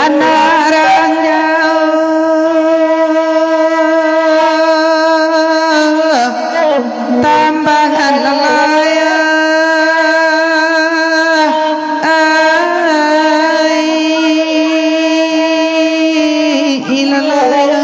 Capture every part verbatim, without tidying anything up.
Anak ranjau tambangan lalaya, ai, lalaya.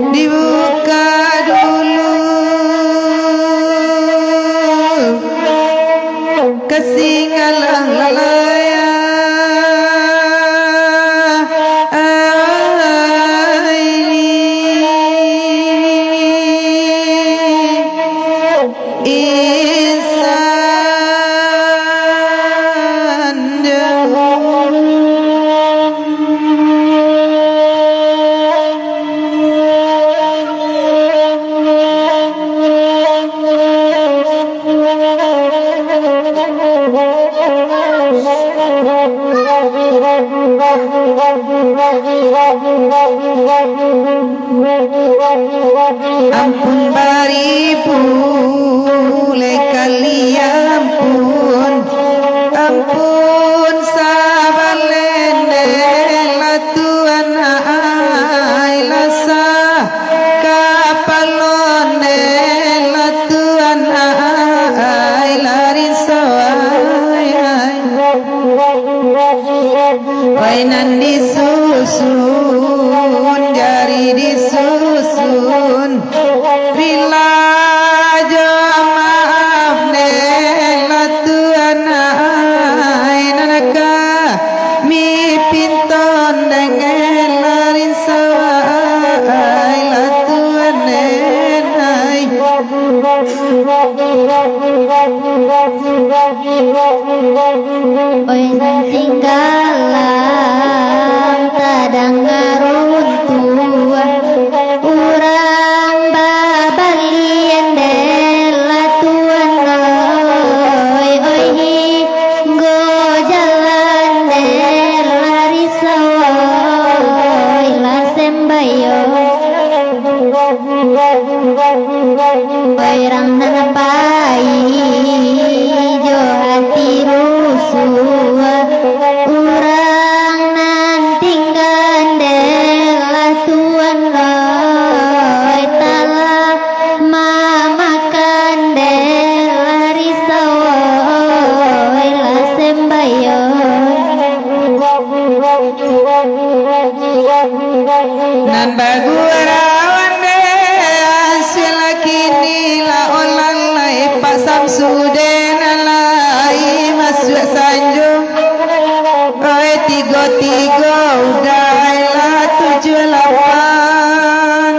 Dibuka dulu ka singgalang lalaya. Ai, insan jauah. Ampun baribu lai kali ampun, ampun sabaleh dek lah Tuan ai, lah sakapalo dek lah Tuan ai, lah rinso ai. Oi nan disusun, jari disusun, rila jo maaf dek lah Tuan ai, nan kami pinton dek lah rinso ai, lah Tuan ai. Oi nan singgalang tadanga runtuah, urang babalian dek lah Tuan oi, oi hinggo jalan dek lah risau oi, lah sembayo. Urang nan pai jo hati rusuah, urang nan tinggan dek lah Tuan oi, talah mamakan dek lah risau oi, lah sembayo. Nan bagurauan dek, sila kini lah olah lai Pak Samsudin, lai masuak sanjo. Oi, tigo-tigo udah lah tujuah lapan.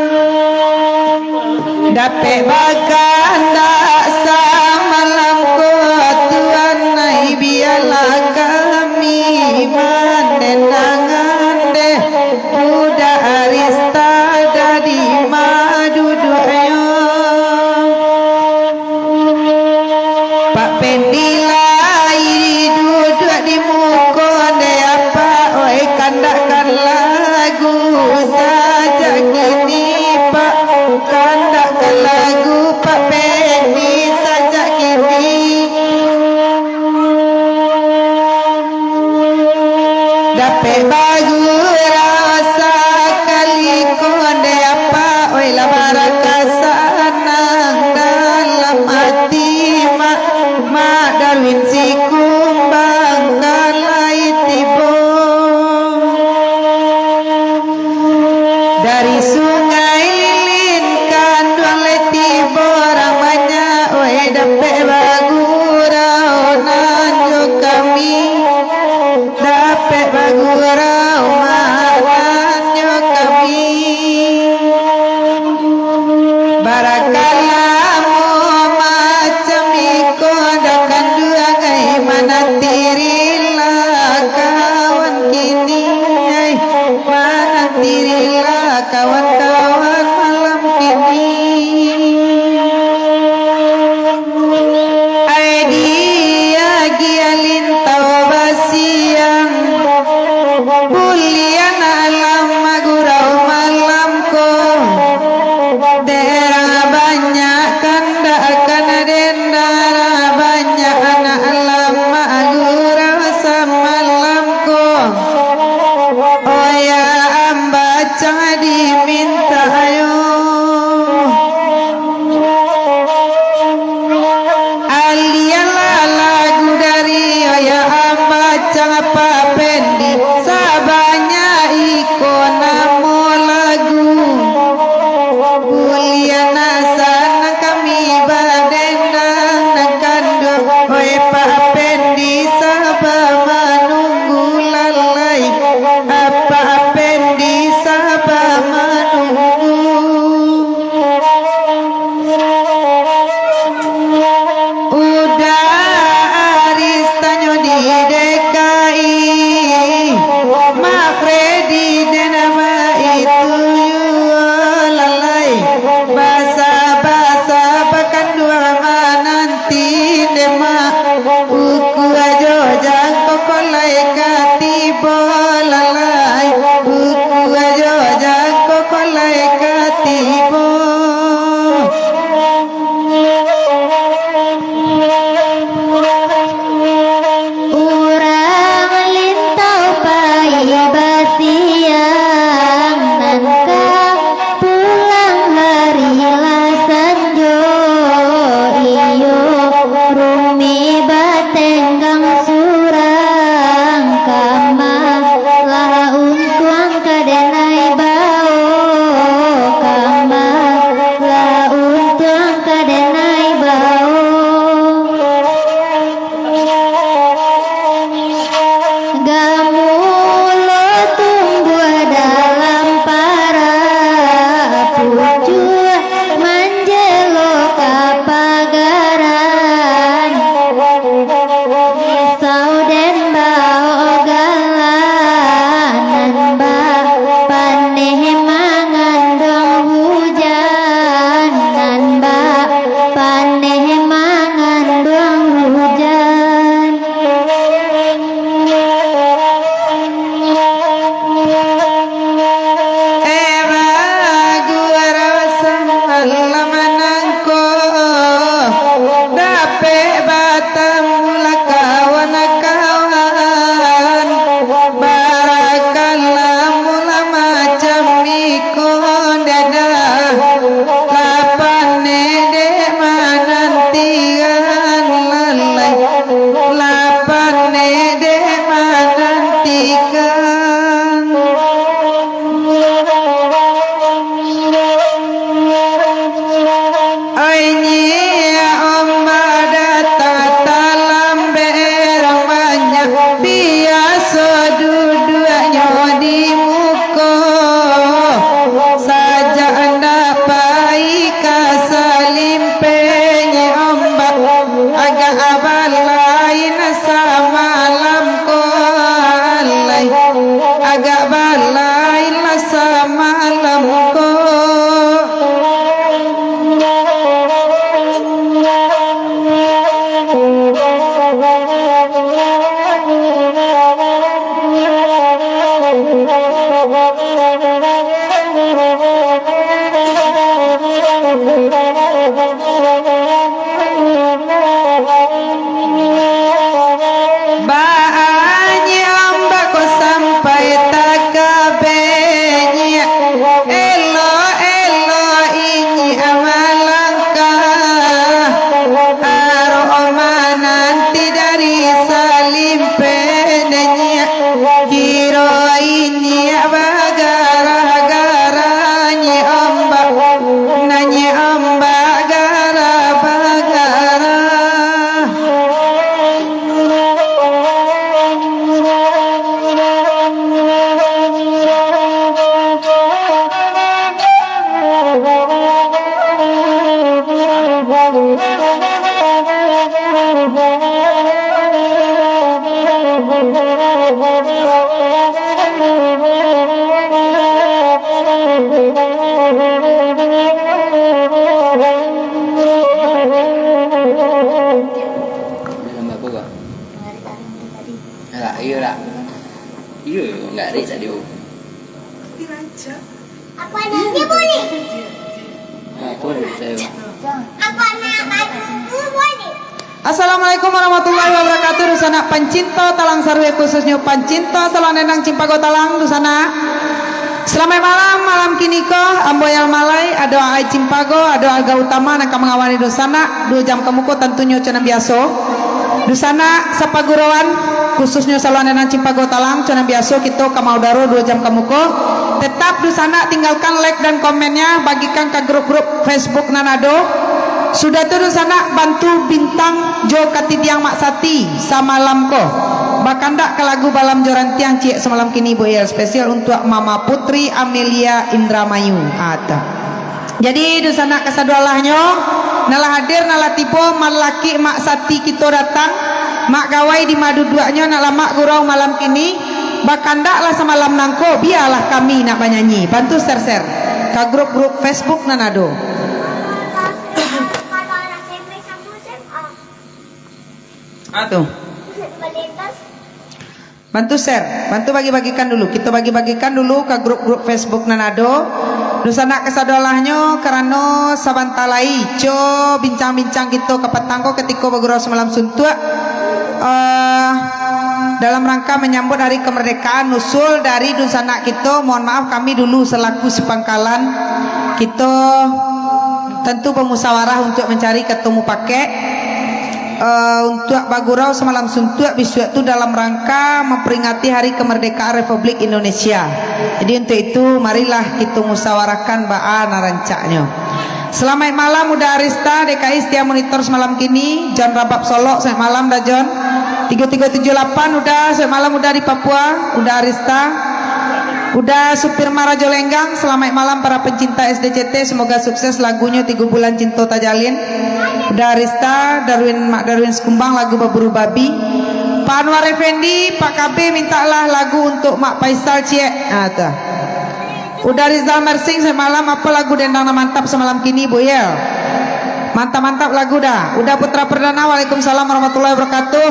Dapek bakandak samalam ko, Tuan ai, bialah kami manenangan deh. Budak Arista dadi maduduaknyo. Pak Pendi lai duduak di muko deh, apak oi, Dapek bagurau sakali ko dek apak, oi lah barakah sanang dalam ati mak, Mak Darwin Sikumbang ka lai tibo. Dari Sungai Lilin kanduang lai tibo urang banyak, oi dapek bagurau nan jo kami. Dapek bagurau makan jo kami. Barakah lamo macam iko dak kanduang ai, manantirilah kawan kini ai, manantirilah kawan-kawan malam kini. Ai dia gia lintau basiang, buliah Kiro inyiak bagarah-garah, nyiak ombak, nan nyiak ombak garah bagarah. Alah, iyo lah. Iyo, nggak ada tadi. Apa namanya boleh? Apa namanya boleh? Assalamualaikum warahmatullahi wabarakatuh. Dunsanak pancinto talang sarua, khususnyo pancinto Saluang Dendang Cimpago Talang, dunsanak. Salamaik malam, malam kini ko, ambo Yal Malai, ado Aai Cimpago, ado Aga Utama nan ka mangawani dunsanak, duo jam ka muko tantunyo co nan biaso. Dunsanak sapaguroan, khususnyo Saluang Dendang Cimpago Talang, co nan biaso kito ka maudaro duo jam ka muko. Tetap dunsanak tinggalkan like dan komennya, bagikan ka grup-grup Facebook nan ado. Sudah tu dunsanak bantu Bintang jo Katidiang Mak Sati samalam ko. Bakandak ka lagu Balam Jo Rantiang ciek samalam kini, Bu Yel, spesial untuak Mama Putri Amelia Indramayu. Ata. Jadi, dunsanak kasadoalahnyo, nan lah hadir, nan lah tibo, malaki Mak Sati kito datang, mak gawai di ma duduaknyo nak lamak gurau malam kini, bakandaklah samalam nangko, bialah kami nak banyanyi. Bantu share-share ka grup-grup Facebook nan ado. Ah, tu. Bantu share, bantu bagi-bagikan dulu. Kito bagi-bagikan dulu ka grup-grup Facebook nan ado. Dunsanak kasadoalahnyo, karano sabanta lai, co bincang-bincang kito ka patang ko katiko bagurau samalam suntuak, eh, dalam rangka manyambut Hari Kamardekaan, usul dari dunsanak kito, mohon maaf kami dulu salaku sipangkalan, kito tantu bamusawarah untuak mancari kato mupakek. Eh, untuak bagurau samalam suntuak bisuak tu dalam rangka mamperingati Hari Kamardekaan Republik Indonesia. Jadi, untuak itu, marilah kito musawarahkan baa nan rancaknyo. Salamaik malam, Uda Arista, D K I setia monitor samalam kini. John Rabab Solok, salamaik malam, Da John. Tigo tigo tujuh lapan, Uda, salamaik malam, Uda di Papua, Uda Arista. Uda Supir Marajo Lenggang, salamaik malam para pencinta S D C T, semoga sukses lagunyo Tigo Bulan Cinto Tajalin. Uda Arista, Darwin, Mak Darwin Sekumbang, lagu Baburu Babi. Pak Anwar Effendi, Pak K B, mintalah lagu untuk Mak Faisal ciek. Ah, tu. Uda Rizal Mersing, samalam apo lagu dendang nan mantap samalam kini, Bu Yel? Mantap-mantap lagu dah. Uda Putra Perdana, waalaikumsalam warahmatullahi wabarakatuh.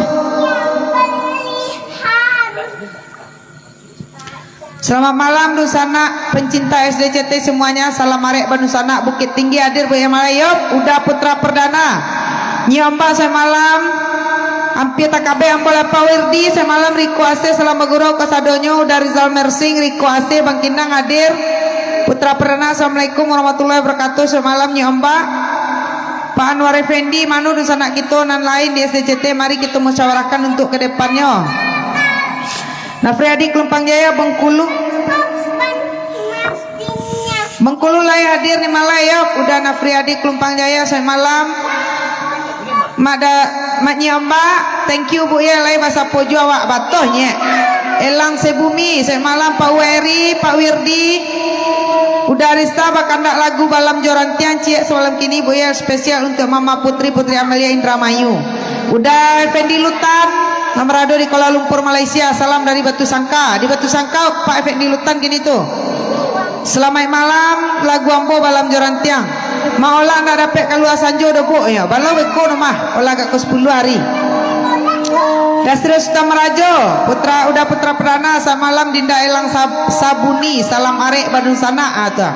Selamat malam, dunsanak pencinta S D C T semuanya. Salam arek bandunsanak Bukittinggi hadir, Bu Yel Malai, yop. Uda Putra Perdana. Nyiok Ombak samalam. Ampia takabek ambo lah, Pak Wirdi, samalam Riko Asih, salam bagurau kasadonyo, Uda Rizal Mersing, Riko Asih, Bangkinang hadir. Putra Perdana, assalamualaikum warahmatullahi wabarakatuh, samalam Nyiok Ombak. Pak Anwar Effendi, mano dunsanak kito nan lain di S D C T, mari kito musyawarahkan untuk ke depannyo. Nafriadi Kelumpang Jaya, Bengkulu. Bengkulu lai hadir ni malam, yo. Uda Nafriadi Kelumpang Jaya, selamat malam. Mak da, Mak Nyi Ombak, thank you, Bu, ya, lai basapo juo awak batoh, nyek. Elang Sebumi, selamat malam, Pak Weri, Pak Wirdi. Uda Arista bakandak lagu Balam Jo Rantiang ciek samalam kini, Bu, ya, spesial untuk Mama Putri, Putri Amelia Indramayu. Uda Effendi Lutan, nan barado di Kuala Lumpur, Malaysia. Salam dari Batu Sangka. Di Batu Sangka, Pak Effendi Lutan kini tu. Salamaik malam, lagu ambo Balam Jo Rantiang. Mak Olah ndak dapek kalua sanjo doh, Bu, yo. Balau beko no mah, Olah agak ko sapuluah ari. Dasri Suta Marajo, putra, Uda Putra Perdana, samalam Dinda Elang Sab-, Sabuni, salam arek badunsanak, ah, tu.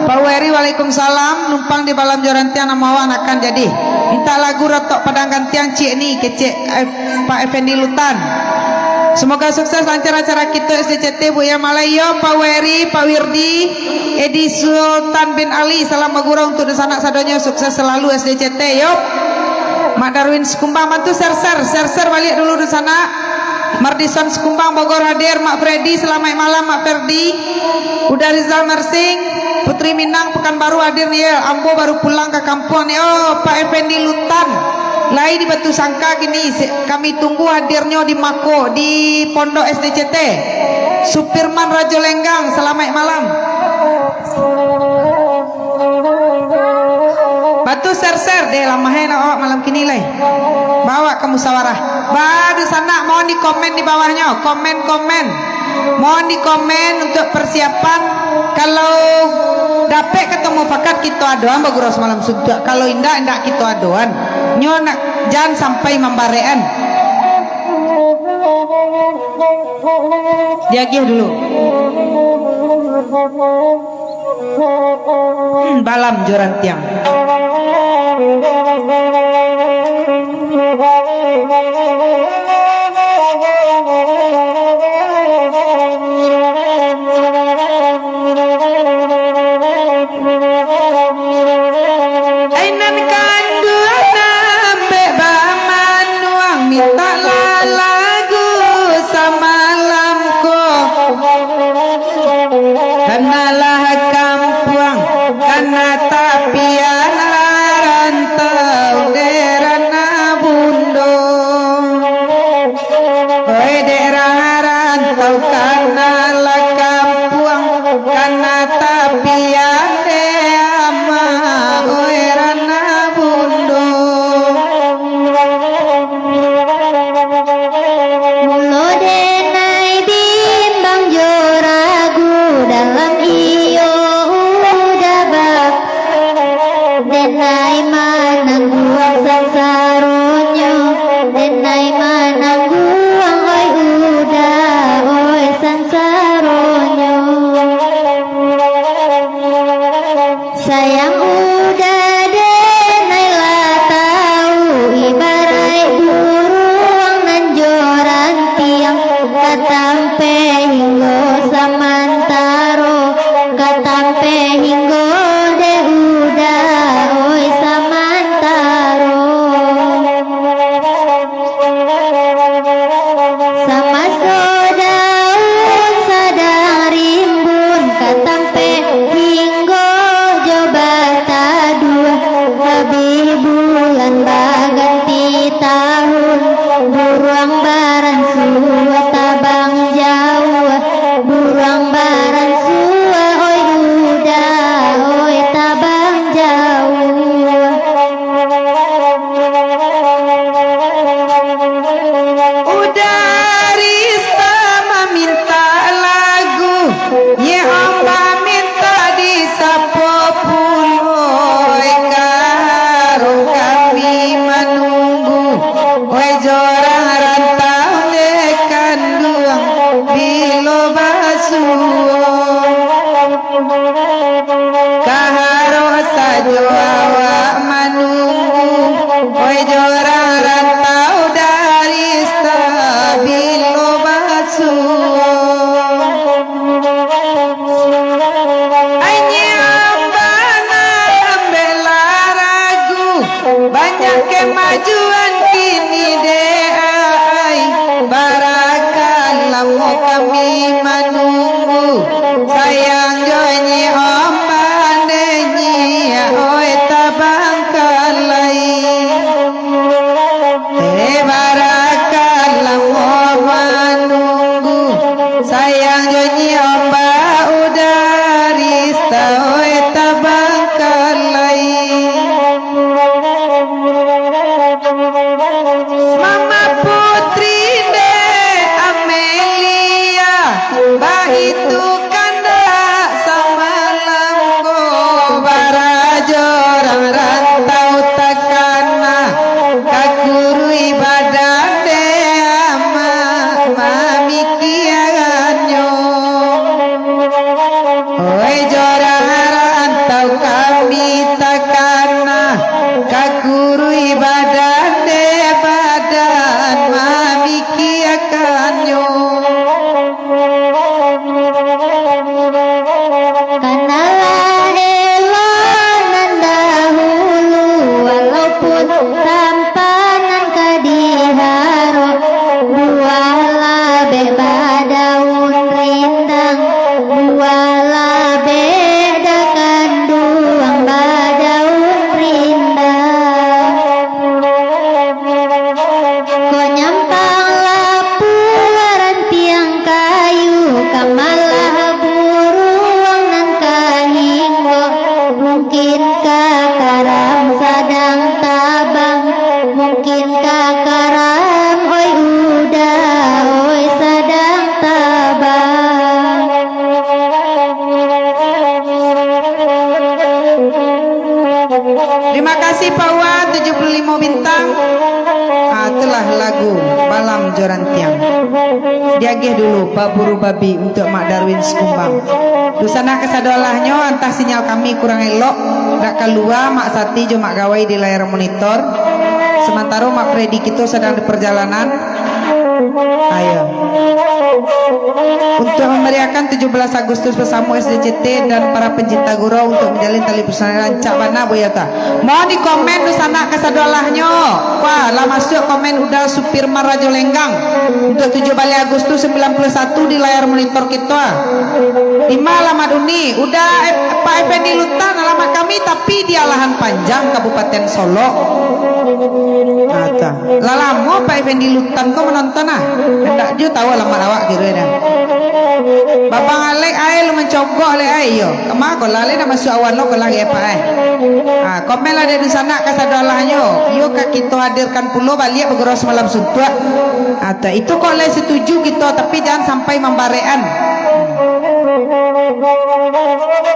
Pak Weri, waalaikumsalam, numpang di Balam Jo Rantiang, namo awak nak kan jadi. Minta lagu Rotok Padang Gantiang ciek ni, kecek, eh, Pak Effendi Lutan. Semoga sukses lancar acara kito S D C T, Bu, ya, Malai, yo, Pak Weri, Pak Wirdi, Edi Sultan bin Ali, salam bagurau untuk dunsanak sadonyo, sukses selalu S D C T, yo. Mak Darwin Sekumbang, bantu share-share, share-share baliak dulu dunsanak. Mardison Sikumbang Bogor hadir, Mak Freddy, salamaik malam, Mak Ferdi. Uda Rizal Mersing, Putri Minang Pekanbaru hadir ni, ya. Ambo baru pulang ka kampuang ni. Oh, Pak Effendi Lutan, lai di Batusangka kini. Si-, kami tunggu hadirnyo di Mako, di Pondok S D C T. Supirman Rajo Lenggang, salamaik malam. Batu ser-ser deh, lamah eh nak awak malam kini lai. Bawa ka musyawarah. Ba, dunsanak, mohon di komen di bawahnyo. Komen-komen. Mohon di komen untuk persiapan. Kalau dapek kata mufakat, kito adoan bagurau samalam suntuak. Kalau indak, indak kito adoan. Nyo nak, jan sampai mambarekan. Diagiah dulu. Hmm, balam jo rantiang. Ai nan kanduang nan ambek bamanuang, mintak lah lagu samalam ko. Kanalah kampuang, kana tapian lah rantau, dek rana bundo. Oi, dek rana rantau, kanalah kampuang, kana tapian dek ama, oi, rana bundo. Mulo denai bimbang jo ragu, dalam iyo udah ba-, denai manangguang sansaronyo, denai manangguang, oi udah, oi sansaronyo. Sayang udah denai lah tau, ibaraik buruang nan jo rantiang, ka tampek hinggo samantaro, ka tampek hinggo dek udah, oi samantaro. Samaso daun sadang rimbun, ka tampek hinggo jo bataduah, habih bulan baganti tahun, buruang baransua tabang jauah, buruang baransua, oi udah, oi tabang jauah. Udah Rista mamintak lagu, nyo Om Ba mintak disapo pulo, oi karo kami manunggu, oi jorang rantau dek kanduang bilo basuo. Ka harok sajo awak manunggu, oi jorang rantau dari stabilo basuo. Ai nyo Om Ba nan ambek lah ragu, banyak kemajuan kini dek ai, barakan lamo kami manunggu. Sayang jo nyo Om Ba dek nyo, oi tabangkalai. Eh, barakan lamo manunggu. Sayang jo nyo Om Ba udah Rista, oi tabangkalai. Mama Putri dek Amelia, baitu kandak samalam ko, bara jorang rantau takana, ka kuruih badan dek ama mamikiannyo. Rantiang. Diagiah dulu baburu babi untuak Mak Darwin Sikumbang. Dunsanak kasadolahnyo, antah sinyal kami kurang elok, dak kalua Mak Sati jo Mak Gawai di layar monitor. Samantaro Mak Freddy kito sadang di parjalanan. Ayo. Untuak mamariahkan tujuh belas Agustus basamo S D C T dan para pencinta gurau untuk menjalin tali persaudaraan, rancak bana, Buya, ta. Mohon di komen dunsanak kasadolahnyo. Wah, lah masuak komen Uda Supirman Rajo Lenggang. Untuk tujuh baleh Agustus sembilan puluh satu di layar monitor kito, ah. Di ma alamat uni? Uda, eh, Pak Effendi Lutan alamat kami, tapi di Alahan Panjang, Kabupaten Solok. Ah, tu. Lah lamo Pak Effendi Lutan ko manonton, ah. Ndak juo tahu alamat awak kiro dah. Babang Alek, ai, lu mancogok, Lek, ai, iyo. Kama ko lah, Lek, nak masuak awan lo ko lah, Pak, ai. Ah, komen lah dari sanak kasadolahnyo. Iyo ka kito hadirkan pulo baliak bagurau samalam suntuak. Ah, ta-, itu kok lai setuju kito, tapi jangan sampai mambarekan.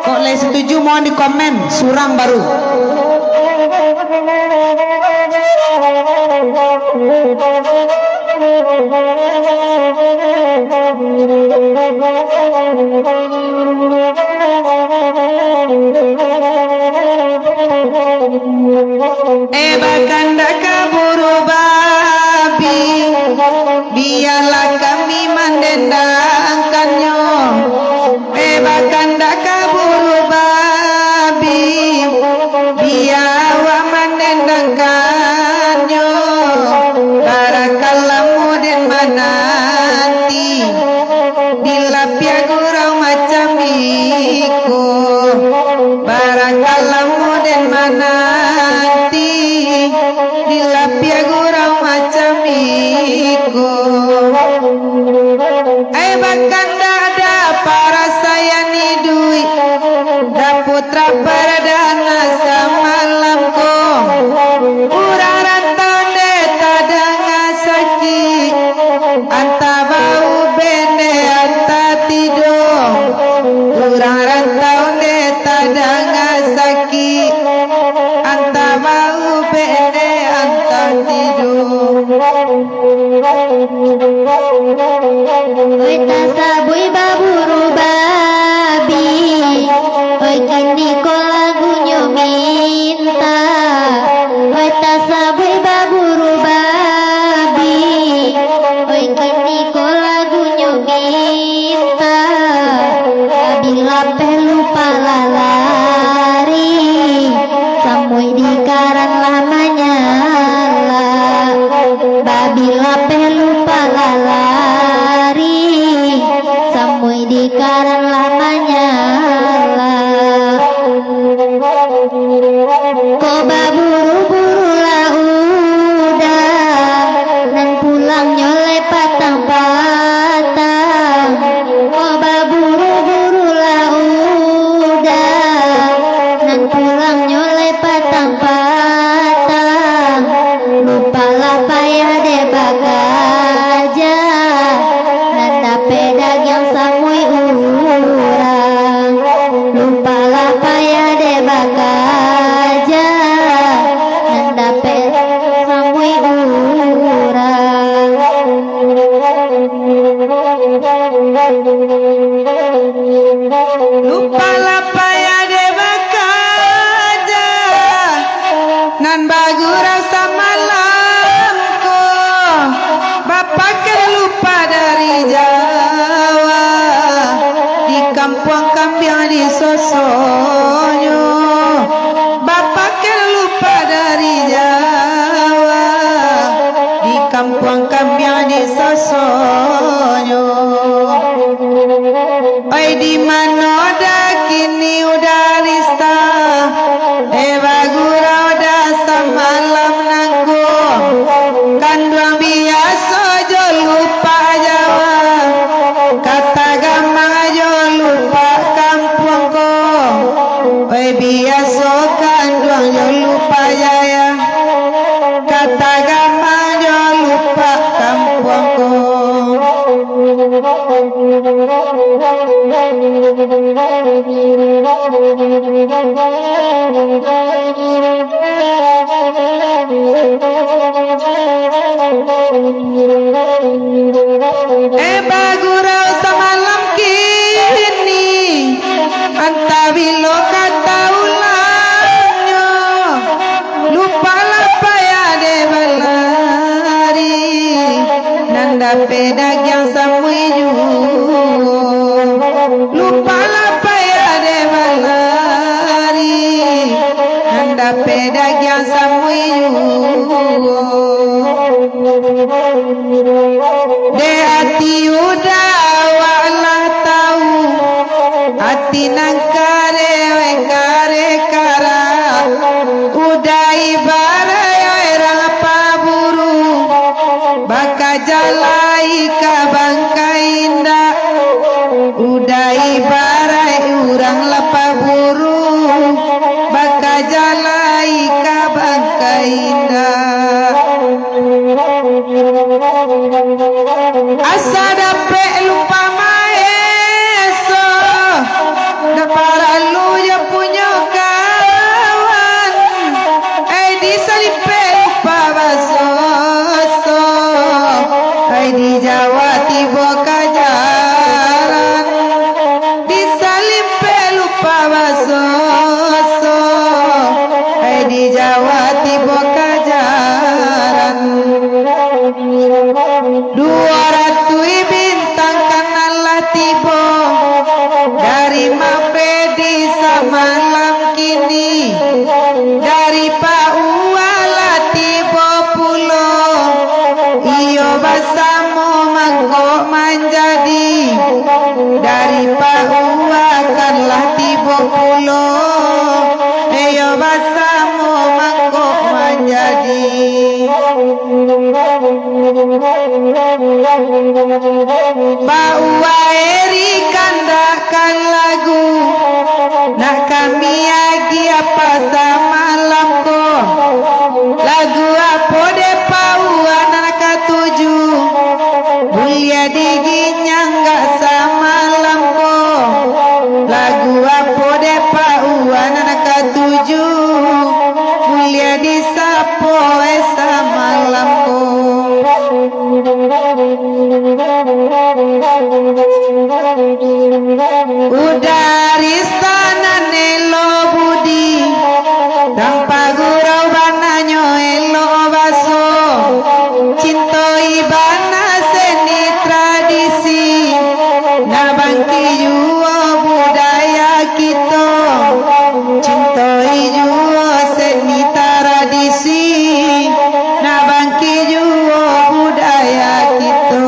Kok lai setuju, mohon di komen, surang baru. Eh, bakandak kaburu babi, bialah kami mandendangkannyo. Eh, bakandak kaburu babi, bia awak mandendangkannyo. Barakallah muden mananti, di lapiak gurau macam iko. Barakallah muden mananti, di lapiak gurau macam iko. Ai, bakandak dapara sayani duit, daputra pardana samalam ko. Urang rantau nde tadanga sakik, antah baubek nde antah tido. Urang rantau nde tadanga sakik, antah baubek nde antah tido. Oi, tasabuik baburu babi, oi, kini ko lagunyo minta. Oi, tasabuik baburu babi, oi, kini ko lagunyo minta. Babi lapeh lupa lalari, samuik di karan lah manyala. Babi lapeh lupa lalari, samuik di karan lah manyala. Ko baburu-buru lah Uda, nan pulangnyo lai patang-patang. Ko baburu-buru lah Uda, nan pulangnyo lai patang-patang. Lupalah payah dek bakaja, nan dapek dagiang samuik urang. Lupalah payah dek bakaja, nan dapek samuik urang. Lupalah payah dek bakaja, nan bagurau samalam ko. Bapakeh lupa dari Jawa, di kampuang kambiang disosonyo. Bapakeh lupa dari Jawa, di kampuang kambiang disosonyo. Oi, di mano dah kini Uda Rista? Eh, bagurau dah samalam nangko. Kanduang biaso jo lupa Jawa, kata gamang jo lupa kampuang ko. Sinan kareh, weh, kareh kara, udah ibaraik, weh, rang paburu, bakaja lai ka bangkai indak, udah ibaraik urang lah paburu, bakaja lai ka bangkai indak. Asa dapek lupa maeso, dak paralu jo punyo kawan. Ai disalimpek lupa basoso, ai di Jawa tibo ka jaran. Disalimpek lupa basoso, ai di Jawa tibo ka jaran. Duo ratuih bintang kan nan lah tibo, dari Mak Fredi samalam kini, dari Pak Uwa lah tibo pulo. Iyo basamo mangko manjadi, dari Pak Uwa kan lah tibo pulo. Iyo basamo mangko manjadi. Pak Uwa Eri kandakan lagu, nak kami agiah apo samalam ko. Lagu apo dek Pak Uwa nan katuju? Buliah diginyang gak samalam ko? Lagu apo dek Pak Uwa nan katuju? Buliah disapo, eh, samalam ko? Udaris tanan elo budi, rang pagurau bananyo elo baso. Cinto ibana seni tradisi, nak bangkik juo budaya kito. Cinto juo seni tradisi, nak bangkik juo budaya kito.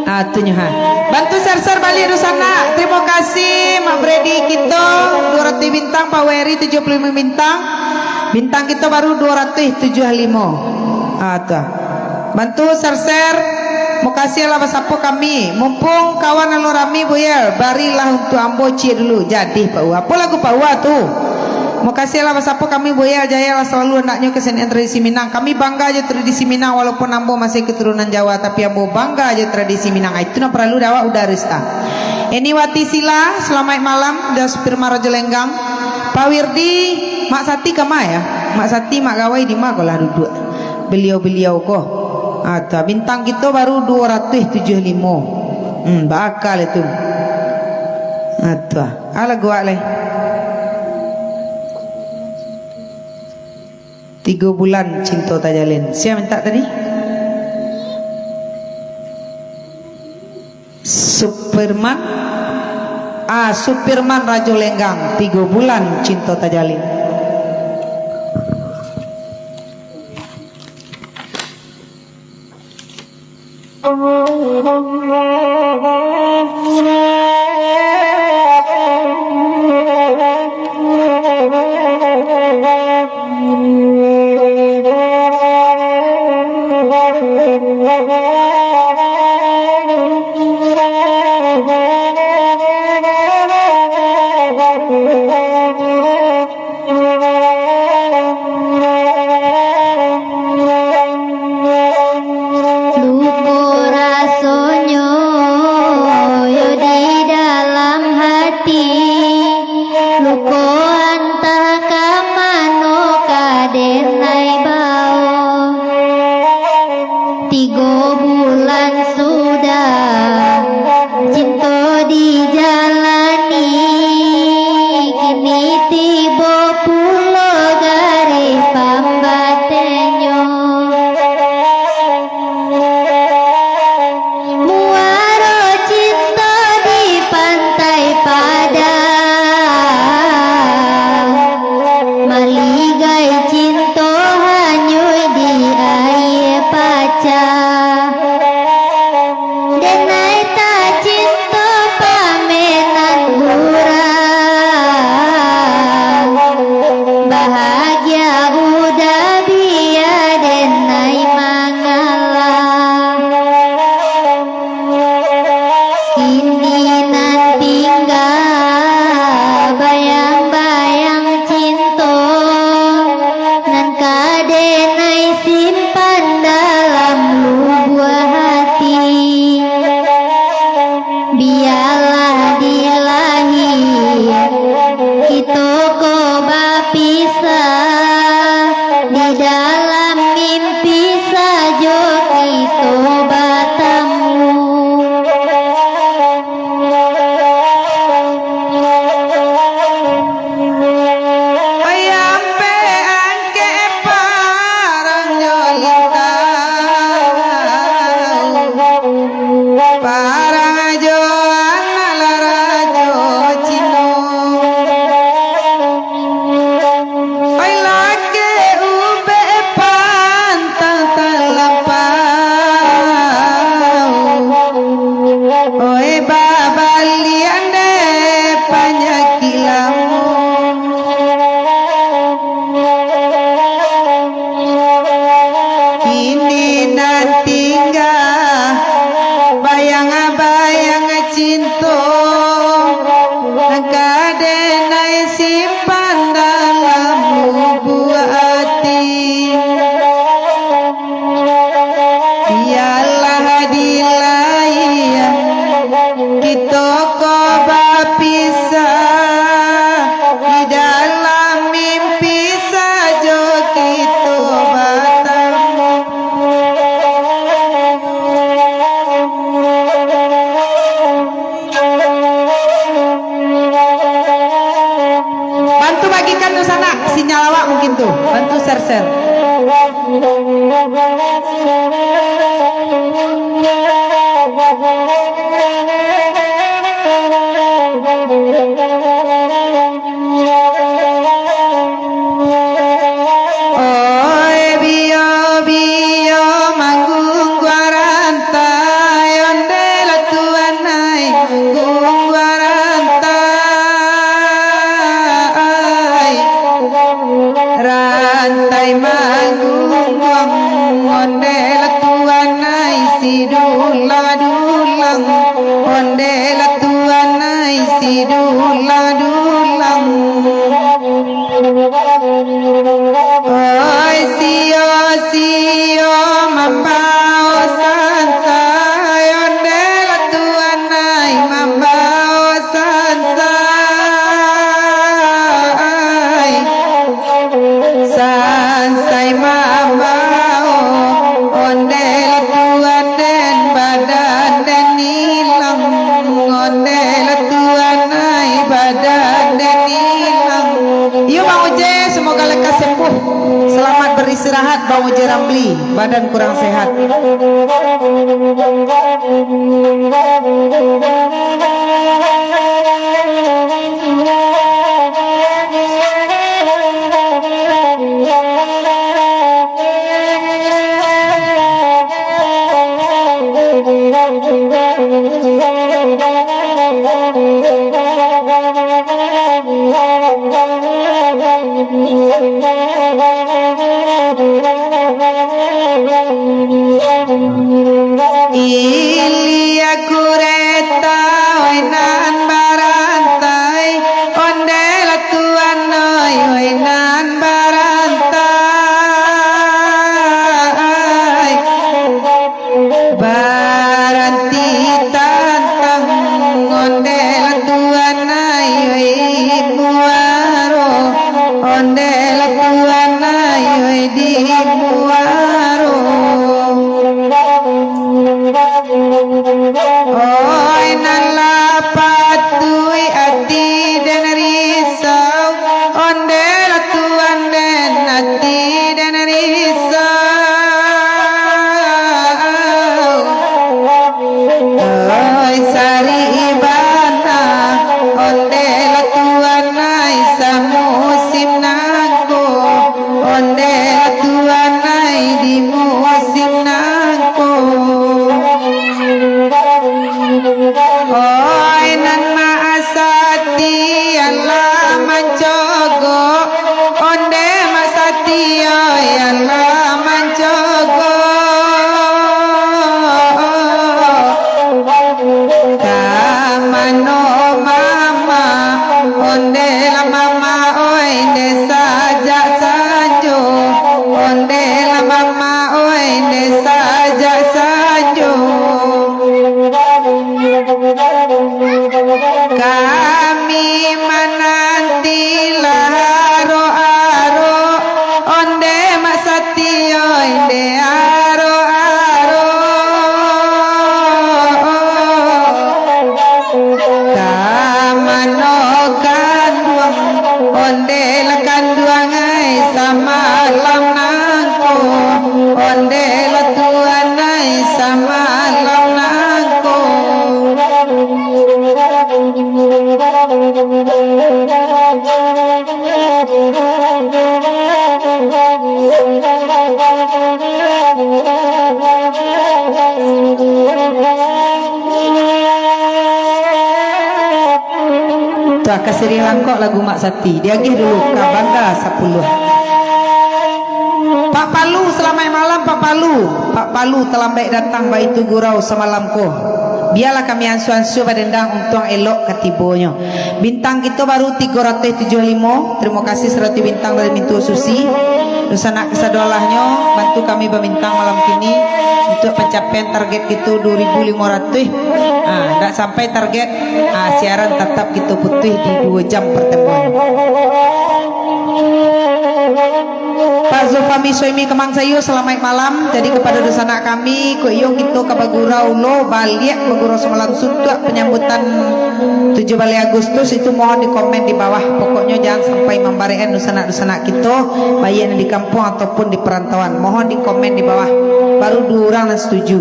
Ah, tu nyo, ha. Bantu share-share baliak dunsanak. Tarimo kasih, Mak Fredi kito, duo ratuih bintang, Pak Weri, tujuah puluah limo bintang. Bintang kito baru duo ratuih tujuah limo. Ah, tu, ha. Bantu share-share. Mokasih lah basapo kami. Mumpung kawan alun rami, Buyel, barilah untuak ambo ciek dulu. Jadi, Pak Uwa. Apo lagu Pak Uwa tu? Mokasih lah basapo kami, Buyel, jayalah salalu andaknyo kesenian tradisi Minang. Kami bangga jo tradisi Minang, walaupun ambo masih keturunan Jawa, tapi ambo bangga jo tradisi Minang. Ah, itu nan paralu dek awak, Uda Rista. Eni Wati Sila, salamaik malam, dari Supirman Rajo Lenggang. Pak Wirdi, Mak Sati kama, yo? Mak Sati, Mak Gawai, di ma ko lah duduak? Baliau-baliau ko. Ah, tu, bintang kito baru duo ratuih tujuah limo. Hmm, baakal itu. Ah, tu, ah. Ah, lagu awak lai. Tigo bulan cinto tajalin. Sia mintak tadi? Supirman. Ah, Supirman Rajo Lenggang, Tigo Bulan Cinto Tajalin. Lupo rasonyo Ikan tu sanak, sinyal awak mungkin tu. Bantu share-share. Oi, biyo-biyo manggungguang rantai, ondeh lah tuan ai, gungguang rantai. Rantai manggungguang, ondeh lah tuan ai, si dulang-dulang, ondeh lah tuan ai, si dulang-dulang. Oi, sio-sio mambao sansai, ondeh lah tuan ai, mambao sansai. Sansai mambao, ondeh lah tuan den, badan den ilang, ondeh lah tuan ai, badan den ilang. Iyo, Bang Uje, semoga lekas sembuh. Selamat beristirahat, Bang Uje Ramli. Badan kurang sehat. Ilia kureta, oi nan barantai, ondeh lah tuan oi, oi nan barantai. Baranti tantang, ondeh lah tuan ai, oi, muaro, ondeh lah tuan ai, oi, di muaro. Oi, nan lah patuik ati den risau, ondeh lah tuan den ati den risau. Oi, sari bana, ondeh lah tuan ai, samusim nangko, ondeh lah tuan ai, di musim nangko. Oi, nan maasati alah mancogok, ondeh maasati, oi, alah mancogok. Ka mano mama, ondeh lah mama, oi, dek sajak sanjo, ondeh lah mama, oi, dek sajak sanjo. Kami mananti lah arok-arok, ondeh maasati, ondeh arok-arok. Ka mano kanduang, ondeh lah kanduang ai, samalam nangko, ondeh lah tuan ai, samalam nangko. Tuah, ka siriah langkok lagu Mak Sati. Diagiah dulu ka Bangga Sapuluah. Pak Palu, salamaik malam, Pak Palu. Pak Palu talambaik datang, baitu gurau samalam ko. Bialah kami ansua-ansua badendang, untuang elok ka tibonyo. Bintang kito baru tigo ratuih tujuah limo. Tarimo kasih saratuih bintang dari Mintuo Susi. Dunsanak kasadolahnyo, bantu kami bamintang malam kini untuak pancapaian target kito duo ribu limo ratuih. Ah, ndak sampai target, ah, siaran tatap kito putuih di duo jam partemuan. Pak Zulfami Suhaimi Kemang Sayur, salamaik malam. Jadi, kapado dunsanak kami, kok iyo kito ka bagurau lo, baliak bagurau samalam, suntuak panyambutan Tujuh baleh Agustus itu mohon di komen di bawah. Pokoknyo jangan sampai mambarek-an dunsanak-dunsanak kito, baiak nan di kampuang ataupun di parantauan. Mohon di komen di bawah. Baru duo urang nan setuju.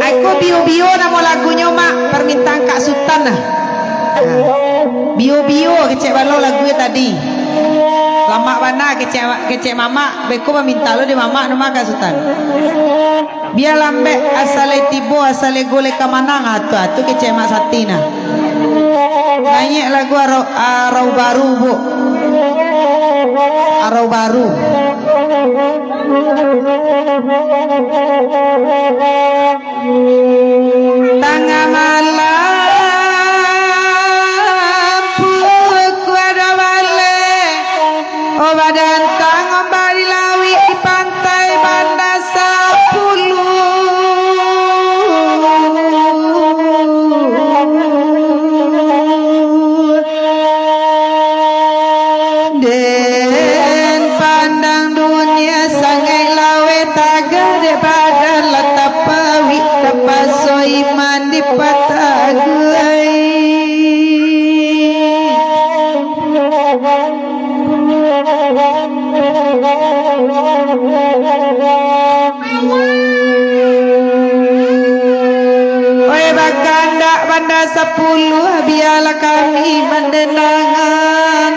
Aiko Bio-Bio namo lagunyo, Mak. Parmintaan Kak Sutan nah. Nah. Bio-Bio kecek balo lagunyo tadi. Lamak bana kecek, kecek mamak. Beko maminta lo di mamak namo Kak Sutan. Bia lambek, asa lai tibo, asa lai goleh ka manang, ah, tu, ah, tu kecek Mak Sati nah. Naiak lagu arau, arau baru, Bu. Arau baru. Tangah malam, pukua duo baleh. Oh, badantang ombak di lauik, di pantai Banda Sapuluh. Den pandang dunia sangaik laweh, tagah dek badan lah tapawik, tapaso iman dipataguahi. Oi, bakandak Banda Sapuluh, bialah kami mandendangan.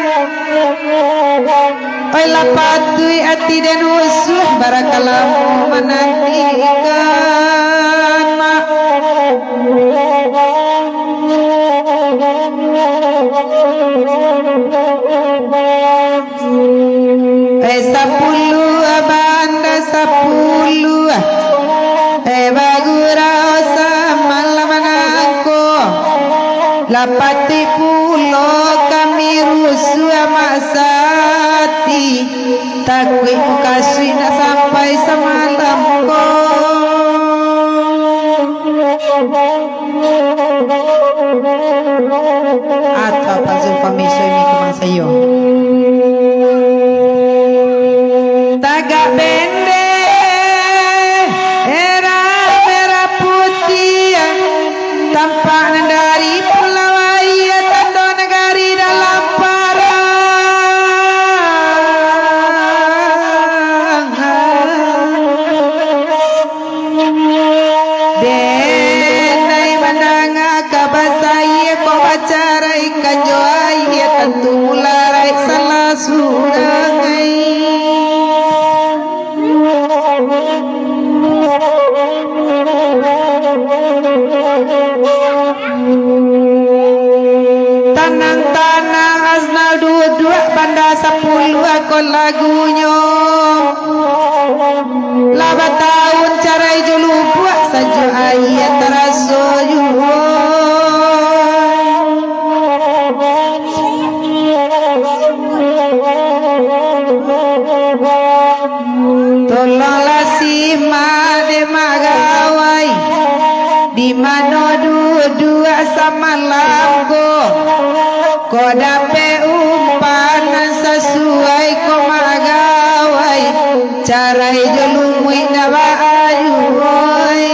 Oi, lah patuik ati den usuah, bara ka lamo manantikan, Mak. Eh, sapuluah, Banda Sapuluah. Eh, bagurau samalam nangko. Lah patuik pulo kami rusuah, Mak Sati. Takuik mukasuik nak sampai samalam ko. Atau Pak Zulfami Suhaimi Kamang Sayo. Tagak bendera merah putiah, tampak nan dari Pulau Aia, tando nagari dalam parang. Denai mandanga kaba saia, kok bacaraikan jo aia, tantu mularaik salah surang ai. Tanang-tanang Aznal duduak, Banda Sapuluah ko lagunyo. Lah batahun carai jo lubuak, sajo aia taraso juo. Tolonglah simak dek Mak Gawai, di mano duduak samalam ko. Kok dapek umpan nan sasuai ko Mak Gawai, carai jo lumuik ndak baa juo ai.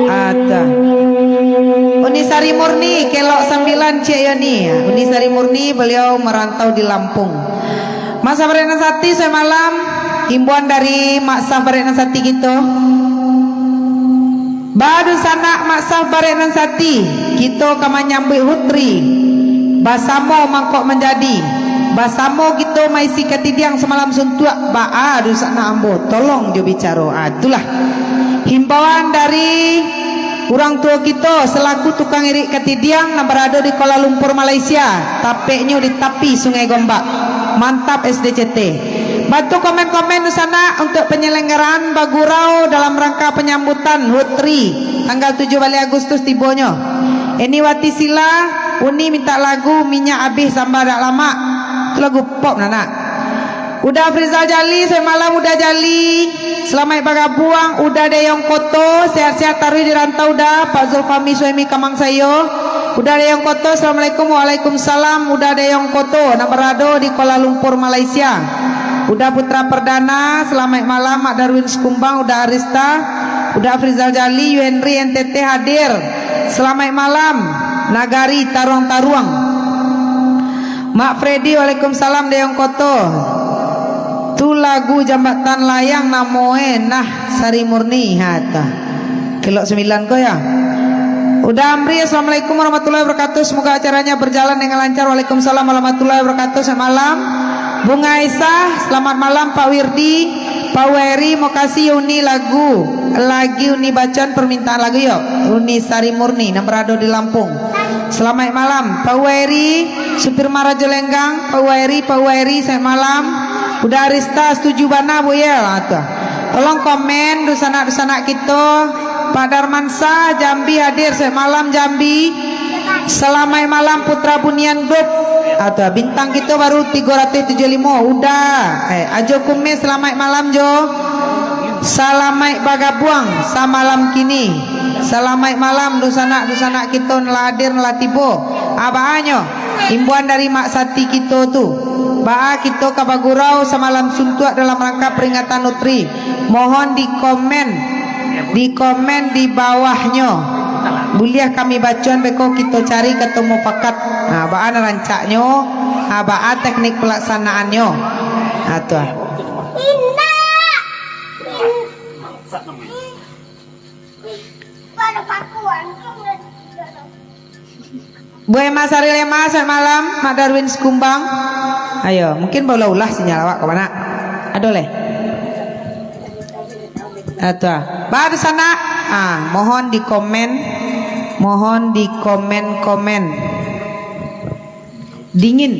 Ada. Uni Sari Murni, kelok sambilan, Cik Yoni. Uni Sari Murni, beliau merantau di Lampung. Mak Sah Barek Nan Sati, selamat malam. Himbauan dari Mak Sah Barek Nan Sati kito. Baa dunsanak Mak Sah Barek Nan Sati, kito ka manyambuik hut ri. Basamo mangkok manjadi. Basamo kito maisi katidiang samalam suntuak. Baa dunsanak ambo, tolong jo bicaro. Ah, itulah himbauan dari urang tuo kito salaku tukang irik katidiang nan barado di Kuala Lumpur, Malaysia, tapeknyo di tapi Sungai Gombak. Mantap S D C T. Bantu komen-komen dunsanak untuak penyelenggaraan bagurau dalam rangka penyambutan hut ri tanggal tujuh baleh Agustus tibonyo. Eni Wati Sila, Uni minta lagu Minyak Abih Samba Dak Lamak. Itu lagu pop, nah, nak. Uda Afrizal Jali, selamat malam Uda Jali. Salamaik bagabuang Uda Deyong Koto, sehat-sehat taruih di rantau Uda, Pak Zulfami Suhaimi Kamang Sayo. Uda Deyong Koto, assalamualaikum. Waalaikumsalam, Uda Deyong Koto, nan barado di Kuala Lumpur, Malaysia. Uda Putra Perdana, salamaik malam. Mak Darwin Sekumbang, Uda Arista, Uda Afrizal Jali, Yu Henry N T T hadir. Salamaik malam, Nagari Taruang-Taruang. Mak Freddy, waalaikumsalam, Deyong Koto. Tu lagu Jambatan Layang, namo e nah Sari Murni, ha, tu. Kelok sembilan ko, ya. Uda Amri, assalamualaikum warahmatullahi wabarakatuh. Semoga acaranya berjalan dengan lancar. Waalaikumsalam warahmatullahi wabarakatuh. Selamat malam. Bunga Aisyah, selamat malam, Pak Wirdi, Pak Weri, makasih yo uni lagu. Lagi uni bacoan permintaan lagu yo. Uni Sari Murni, nan berado di Lampung. Salamaik malam, Pak Weri, supir Marajo Lenggang, Pak Weri, Pak Weri, salamaik malam. Uda Arista, setuju bana, Bu, ya? Ha, tu. Tolong komen, dunsanak-dunsanak kito. Pak Darmansyah, Jambi hadir, salamaik malam, Jambi. Salamaik malam, Putra Bunian Group. Ha, tu, bintang kito baru tigo ratuih tujuah limo. Uda, eh, Ajo Kumis, salamaik malam, Jo. Salamaik bagabuang samalam kini. Salamaik malam, dunsanak-dunsanak kito nan lah hadir, nan lah tibo. Ha, baa nyo, imbuan dari Mak Sati kito tu. Baa kito ka bagurau samalam suntuak dalam rangka peringatan Nutri. Mohon di komen, di komen di bawahnyo. Buliah kami bacoan beko kito cari kato mufakat. Ha, baa nan rancaknyo, ha, baa teknik pelaksanaannyo. Ha, tu ah. Buai Mas Ariel Ema, selamat malam, Mak Darwin Sekumbang. Ayo, mungkin baulah-ulah sinyal awak ka mana? Ado leh? Atuh. Ba di sana. Ah, mohon di komen. Mohon di komen-komen. Dingin.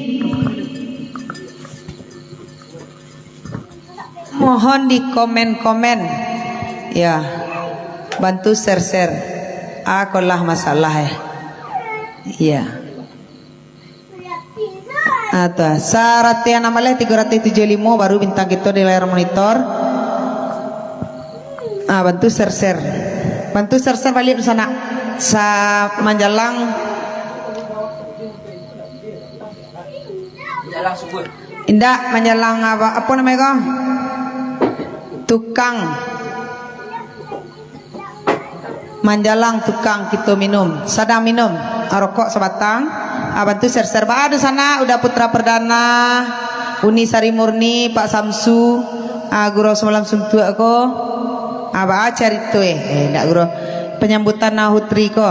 Mohon di komen-komen. Ya. Bantu share-share. Akolah masalah, eh. Ya. Atuh. Saratian amaleh tigo ratuih tujuah limo baru bintang kito di layar monitor. Ah, bantu share-share. Bantu share-share baliak di sana. Sa manjalang Indak manjalang apa, apa namo ko? Tukang. Manjalang tukang kito minum. Sadang minum. Ah, rokok sabatang. Ah, bantu share-share. Ba di sana Uda Putra Perdana, Uni Sari Murni, Pak Samsu, ah, Gurau Samalam Suntuak ko. Ah, ba carito eh. Eh, ndak Gurau. Penyambutan Nahutri ko.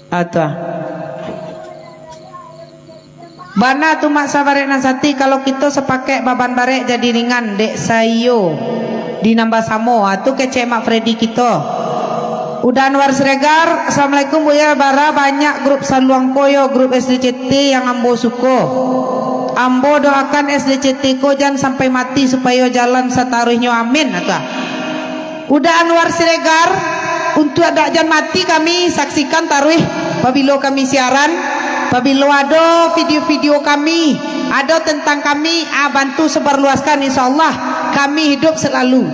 Atuh. Bana tu Mak Sa Barek Nan Sati, kalau kito sapakaik baban barek jadi ringan, dek saiyo di nan basamo. Ah, tu kecek Mak Freddy kito. Uda Anwar Siregar, Assalamualaikum Buya, bara banyak grup saluang ko yo, grup S D C T yang ambo suko. Ambo doakan S D C T ko jan sampai mati supayo jalan sataruihnyo, amin. Atuh. Uda Anwar Siregar, untuak dak jan mati kami saksikan taruih pabilo kami siaran, pabilo ado video-video kami, ado tentang kami, ah, bantu sebarluaskan, insyaallah kami hidup selalu.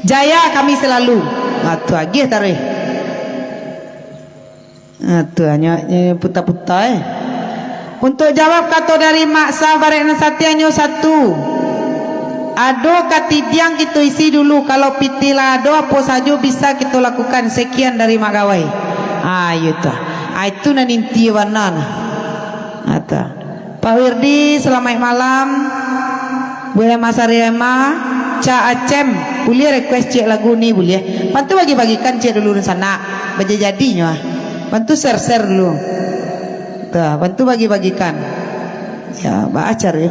Jaya kami selalu. Ah, tu agiah taruih. Ah, tu hanyo, eh, puta-puta, eh. Untuak jawab kato dari Mak Sa Barek Nan Sati hanyo satu. Ado katidiang kito isi dulu, kalau pitih lah ado, apo sajo bisa kito lakukan. Sekian dari Mak Gawai. Ah, iyo tu. Ah, itu nan inti bana nah. Ah, tu. Pak Wirdi, salamaik malam. Buya Mas Arema, Cak Acem, buliah request ciek lagu ni, buliah. Bantu bagi-bagikan ciek dulu di sana. Bajadi-jadinyo ah. Bantu share-share dulu. Tuh, bantu bagi-bagikan. Ya, baacar ya.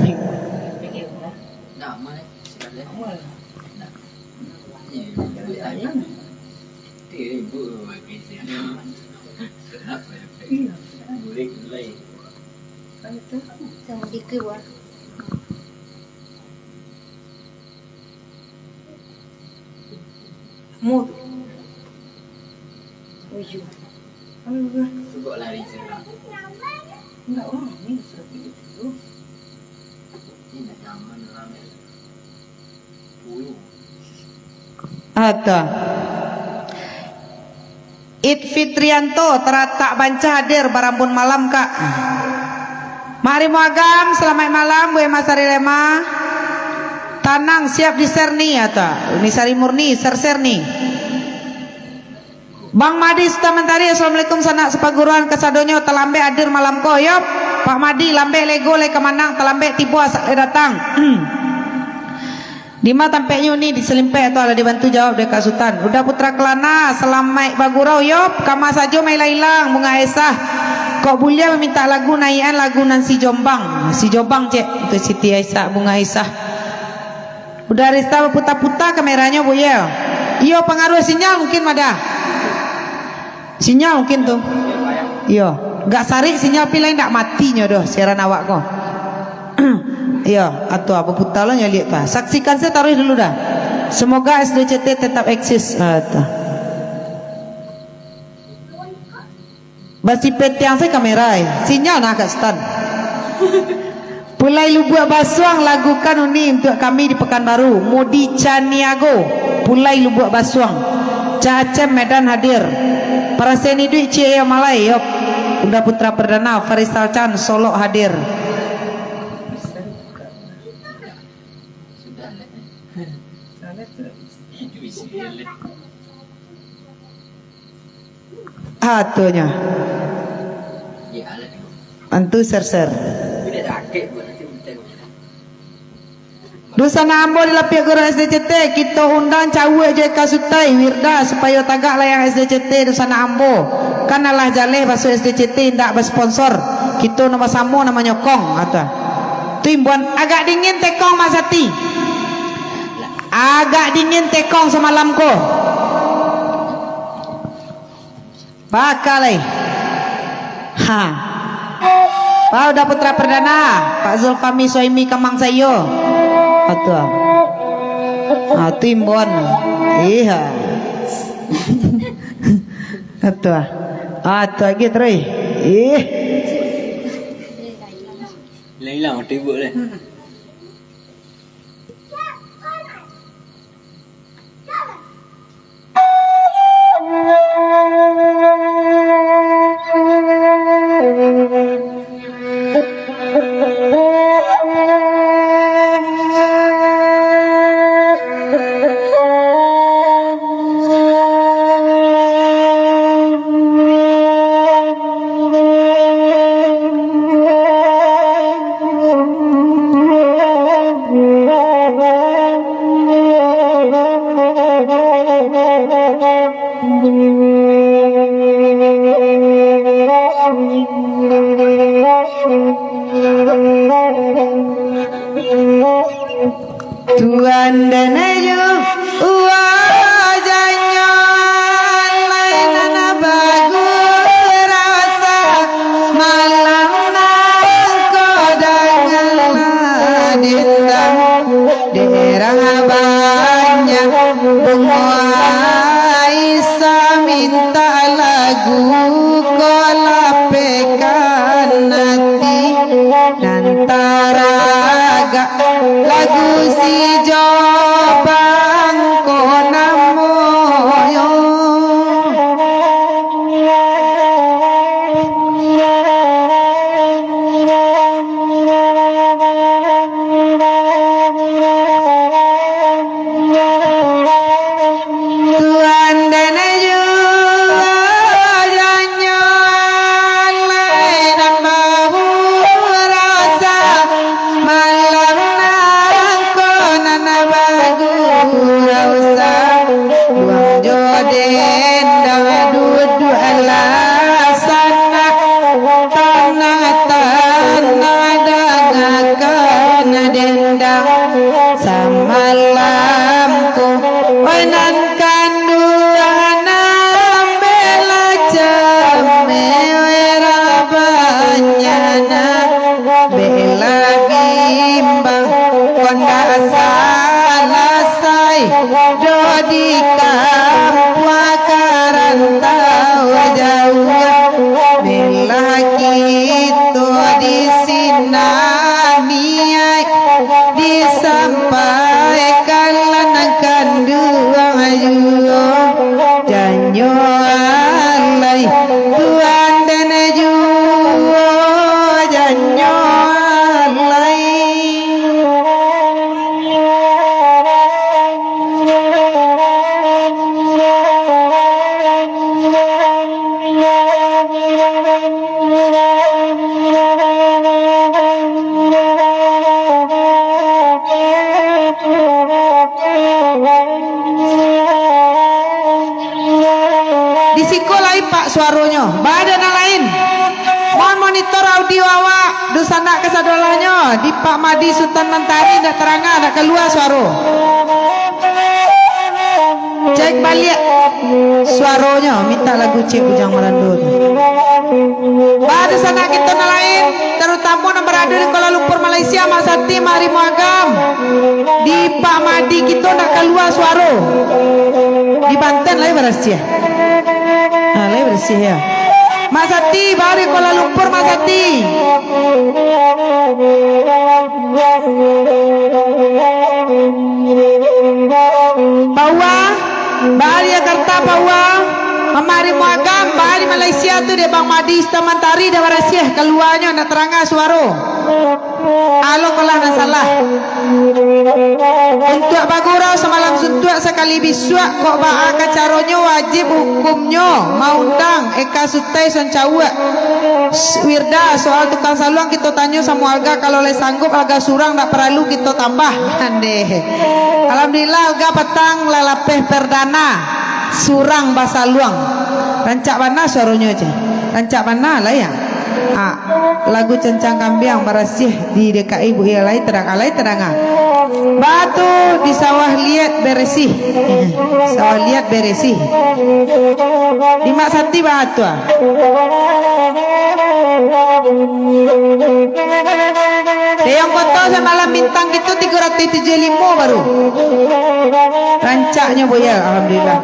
Di keluar. Mur. Tujuh. Alah. Enggak, orang ni sudah tiga puluh. Ata. It Fitrianto, Taratak Bancah hadir, barambun malam, Kak. Mak Rimo Agam, salamaik malam, Bu Emma Sarilema. Tanang, siap di-share ni, ata. Ni Sari Murni, share-share ni. Bang Madi Suta Mentari, assalamualaikum sanak sapaguruan kasadonyo, talambek hadir malam ko, yo. Pak Madi, lambek lego lai ka manang, talambek tibo asak lai datang. Dima tampeknyo ni, di Salimpek tu, alah dibantu jawab dek Kak Sutan. Uda Putra Kelana, salamaik bagurau, yo. Kama sajo mailang-ilang, Bunga Aisyah. Kok buliah mamintak lagu, naiakan lagu nan si Jombang. Si Jombang, cek, tu Siti Aisyah, Bunga Aisyah. Uda Rista baputa-puta kameranyo, Bu, yo. Iyo, pangaruah sinyal mungkin, madah. Sinyal mungkin tu. Iyo. Gak sarik sinyal, pi lain dak matinyo doh siaran awak ko. Iyo, atu baputa lo nyo liek tu. Saksikan sajo taruih dulu dah. Semoga S D C T tetap eksis. Ah, tu. Basipetiang se kamera, eh. Sinyal nah agak stun. Pulai Lubuak Basuang, lagukan uni untuak kami di Pekanbaru. Mudi Caniago, Pulai Lubuak Basuang. Cak Acem Medan hadir. Paraseni Duit Cie Malai, yo. Uda Putra Perdana, Farisal Chan, Solok hadir. Ah, tu nyo. Antu ser-ser. Dunsanak ambo di lapiak guru S D C T, kito undang cawek jo Eka Sutai, Wirda, supayo tagak layang S D C T dunsanak ambo. Kan alah jaleh baso S D C T indak basponsor. Kito nan basamo nan manyokong, kata. Tu imbuan, agak dingin tekong Mak Sati. Agak dingin tekong samalam ko. Baka lai. Ha. Pak Uda Putra Perdana, Pak Zulfami Suhaimi Kamang Saiyo. Atua. Ah, tu imbuan. Iya. Atua. Atua gitu, Roy. Ih. Hilang-hilang, tibuk lah. Tuan dan ayu, uwa janyo, alai nan bagu rasa, malam nangko dangalah dendang, daerah banyak bungo, Aisyah minta lagu ko lapekan ati. Nan taragak lagu si Jobang ko namonyo. Tuan dan ayu, janyo alai nan bahu rasa, malam nangko nan bagu rasa. Buang jo dendang, duduaklah sanak, tanang-tanang, dangakan dendang. Samalam ko, oi nan kanduang, bela cameh, oi rabanyana, bela bimbang, ko ndak salasai, doh di kampuang ka rantau jauah. Bela kito di sinan niaik, disampaikan lah nan kanduang juo, janyo suaronyo. Baa dek nan lain? Mohon monitor audio awak, dunsanak kasadolahnyo, di Pak Madi Sutan Mantari, ndak taranga, ndak kalua suaro. Cek baliak suaronyo, mintak lagu cek Bujang Marando tu. Baa dunsanak kito nan lain, tarutamo nan barado di Kuala Lumpur, Malaysia, Mak Sati, Mak Rimo Agam. Di Pak Madi kito ndak kalua suaro. Di Banten lai barasiah. Ha, lai barasiah, yo. Mak Sati, baa di Kuala Lumpur, Mak Sati. Pak Uwa, baa di Jakarta, Pak Uwa. Mamak Rimo Agam, baa di Malaysia tu, dek Bang Madi Sutan Mantari, ndak barasiah kaluanyo, ndak taranga suaro. Alo kolah nan salah. Untuak bagurau samalam suntuak sakali bisuak, kok baa ka caronyo, wajib hukumnyo maundang Eka Sutai Soncawuak. Wirda, soal tukang saluang kito tanyo samo Alga, kalau lai sanggup Alga surang, ndak paralu kito tambah. Andeh. Alhamdulillah, Alga patang lah lapeh perdana surang basaluang. Rancak bana suaronyo, ceh. Rancak bana lah, yo. Ah, lagu Cancang Kambiang barasiah di D K I, Bu, yo, lai tadanga, lai tadanga. Baa tu di Sawah Liat Beresih. Sawah Liat Beresih. Di Mak Sati baa tu, ah. Deyong Koto samalam bintang kito tigo ratuih tujuah limo baru. Rancaknyo, Bu, yo, alhamdulillah.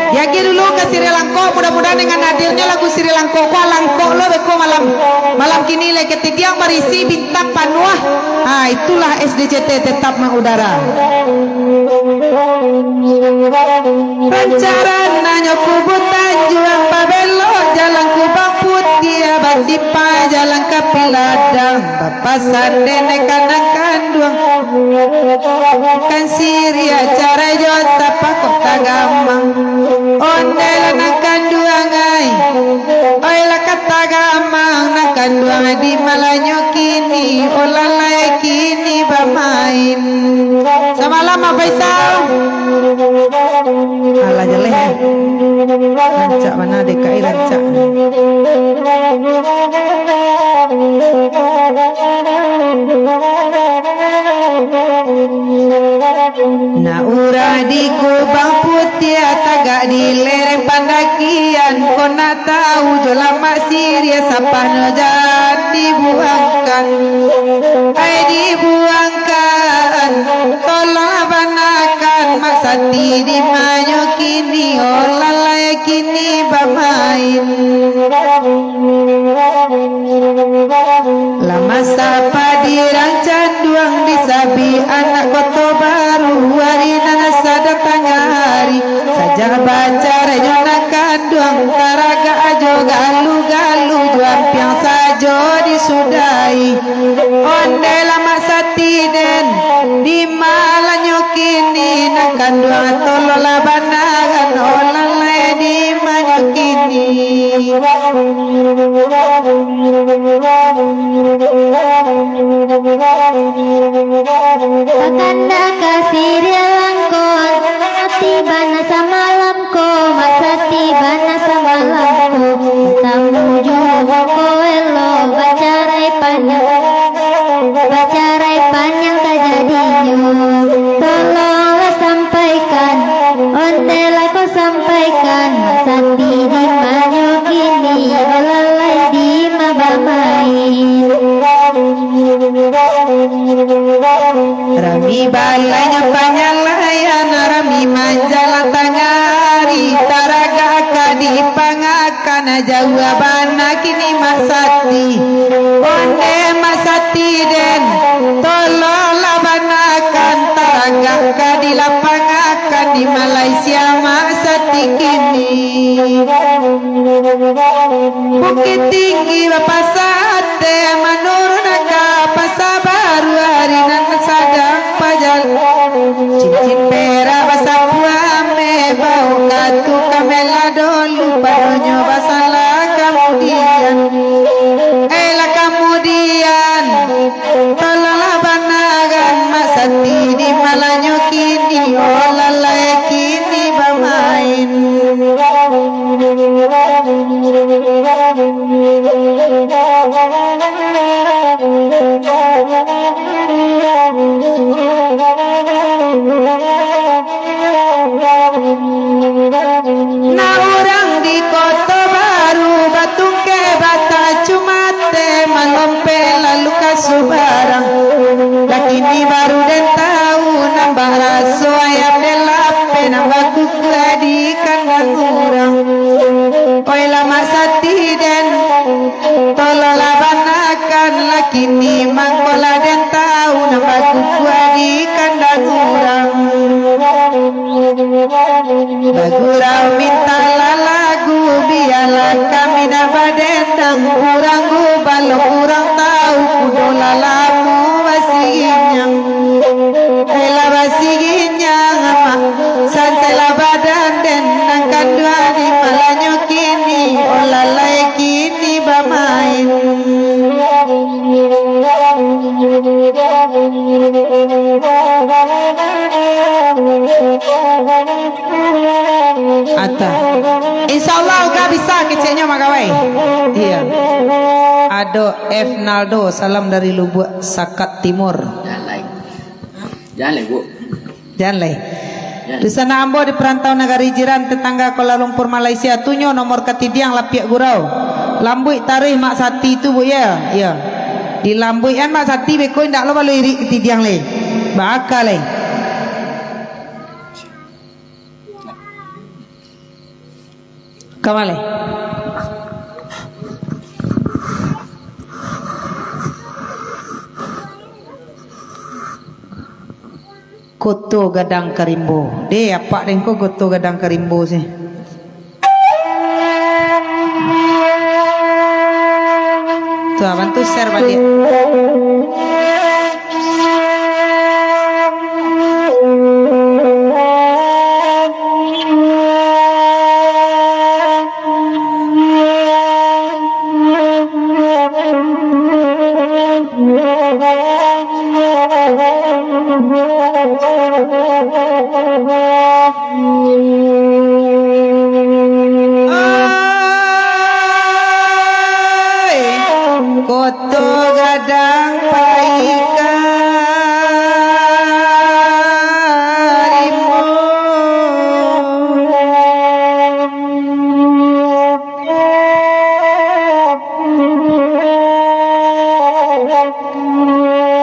Diagiah dulu ka Sri Langkok, mudah-mudahan dengan hadirnyo lagu Sri Langkok ko, Langkok lo beko malam, malam kini lai, katitiang barisi bintang panuah. Ha, itulah S D C T tetap mengudara. Pancaran nanyo Kubu Tanjuang, babelok jalan Kubang Putiah, basimpang jalan Kapiladang, bapasan dek nan kanduang. Kan siriah carai jo tapakok tagamang. Ondeh lah nan kanduang ai. Oi lah ka tagamang nan kanduang di malanyo kini. Oh lalai kini bamain. Samalam Mak Faisal. Alah jaleh, eh. Rancak bana D K I, rancak. Nak urang di Kubang Putiah, tagak di lereng pandakian, kok nak tahu jo lamak siriah, sapanyo jan dibuangkan. Ai dibuangkan, tolonglah banakan, Mak Sati di manyo kini, oh lalai kini bamain. Lah masa padirang canduang, disabik anak Koto Baru, ari nan sadang tangah ari. Sajak bacarai jo nan kanduang, taragak jo galu-galu, jo ampiang sajo disudahi. Ondeh lah Mak Sati den, di malanyo kini, nan kanduang tolonglah banakan, oh lalai di manyo kini. Takana ka siriah langkok, Mak Sati bana samalam ko, Mak Sati bana samalam ko. Tamu juo mangko elok, bacarai panjang, bacarai panjang ka jadinyo. Tolonglah sampaikan, ondeh lah ko sampaikan, Mak Sati di manyo kini, oh lalai di ma bamain. Rami balainyo panyalaian, rami manjalang tangah ari, taragak ka dipangakan, jauah bana kini Mak Sati. Ondeh Mak Sati den, tolonglah banakan, taragak ka dilapangakan, di Malaysia Mak Sati kini. Bukik Tinggi bapasa ateh, manurun ka Pasa Baru, ari nan sadang pajalan. Cincin perak basapu ameh, bau katu kamela dolu, padonyo basalah kamudian. Eh lah kamudian, tolonglah banakan, Mak Sati di malanyo kini, oh lalai kini bamain. Lah lamo basirinyang, eh, lah basirinyang, amak. Sansai lah badan den, nan kanduang di malanyo kini, oh lalai kini bamain. Ata. Insya Allah, Uga bisa keceknyo, Mak Gawai. Iya. Ado F Naldo, salam dari Lubuak Sakat Timur. Jan lai. Jan lai, Bu. Jan lai. Jan. Dunsanak ambo di perantau nagari jiran, tetangga Kuala Lumpur, Malaysia, tu nyo nomor katidiang lapiak gurau. Lambuik taruih Mak Sati tu, Bu, ya? Ya. Dilambuikan Mak Sati, beko indak lo balirik katidiang lai. Baka lai. Ka ma lai? Koto Gadang Karimbo. Deh, apak den ko Koto Gadang Karimbo sih. Tu, bantu share baliak. Ai, Koto Gadang Pai Karimbo.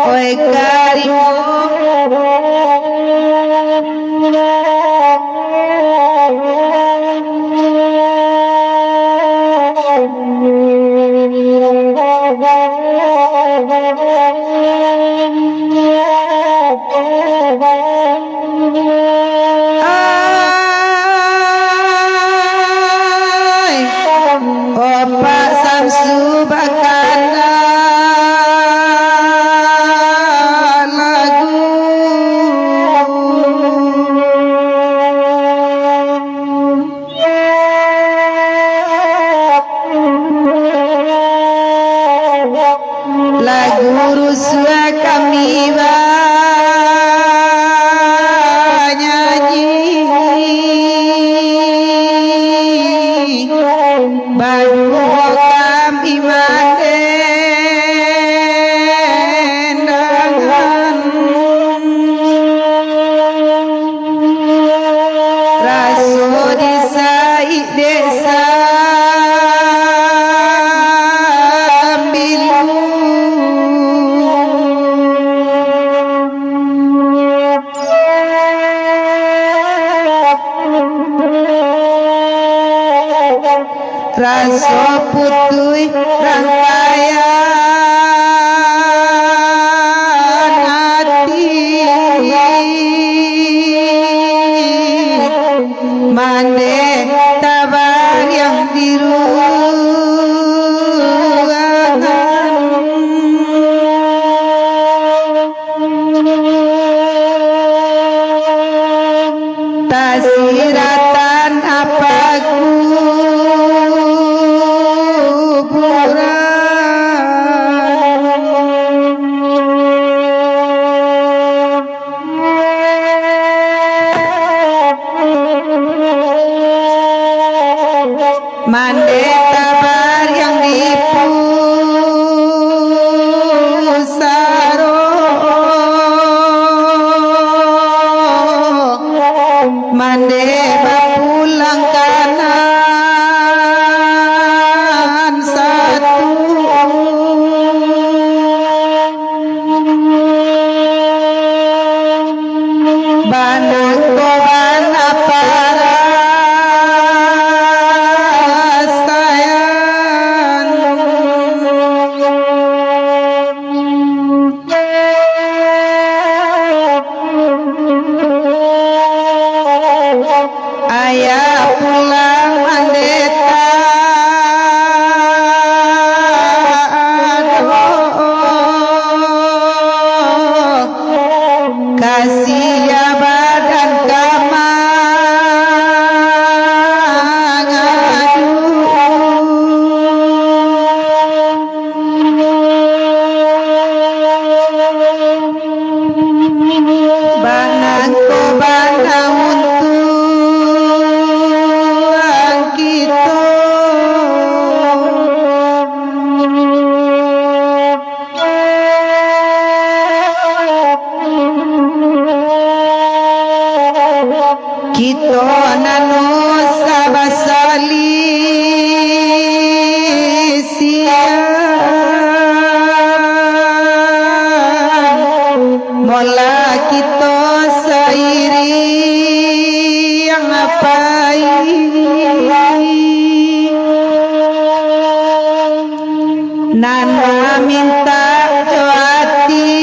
Oi, Karimbo. Ai, Opak Samsu bakana lagu. Lagu rusuah kami banyanyi, baduo kami mandendangan. Raso disaik dek sambilu. Raso putuih rangkaian ati, mandeh tabariang di ruangan. Tasiratan apak kuburan. Mandeh tabariang di pusaro, mandeh Kito nan sabasalisian, molah kito sairiang pai. Nan mamintak jo ati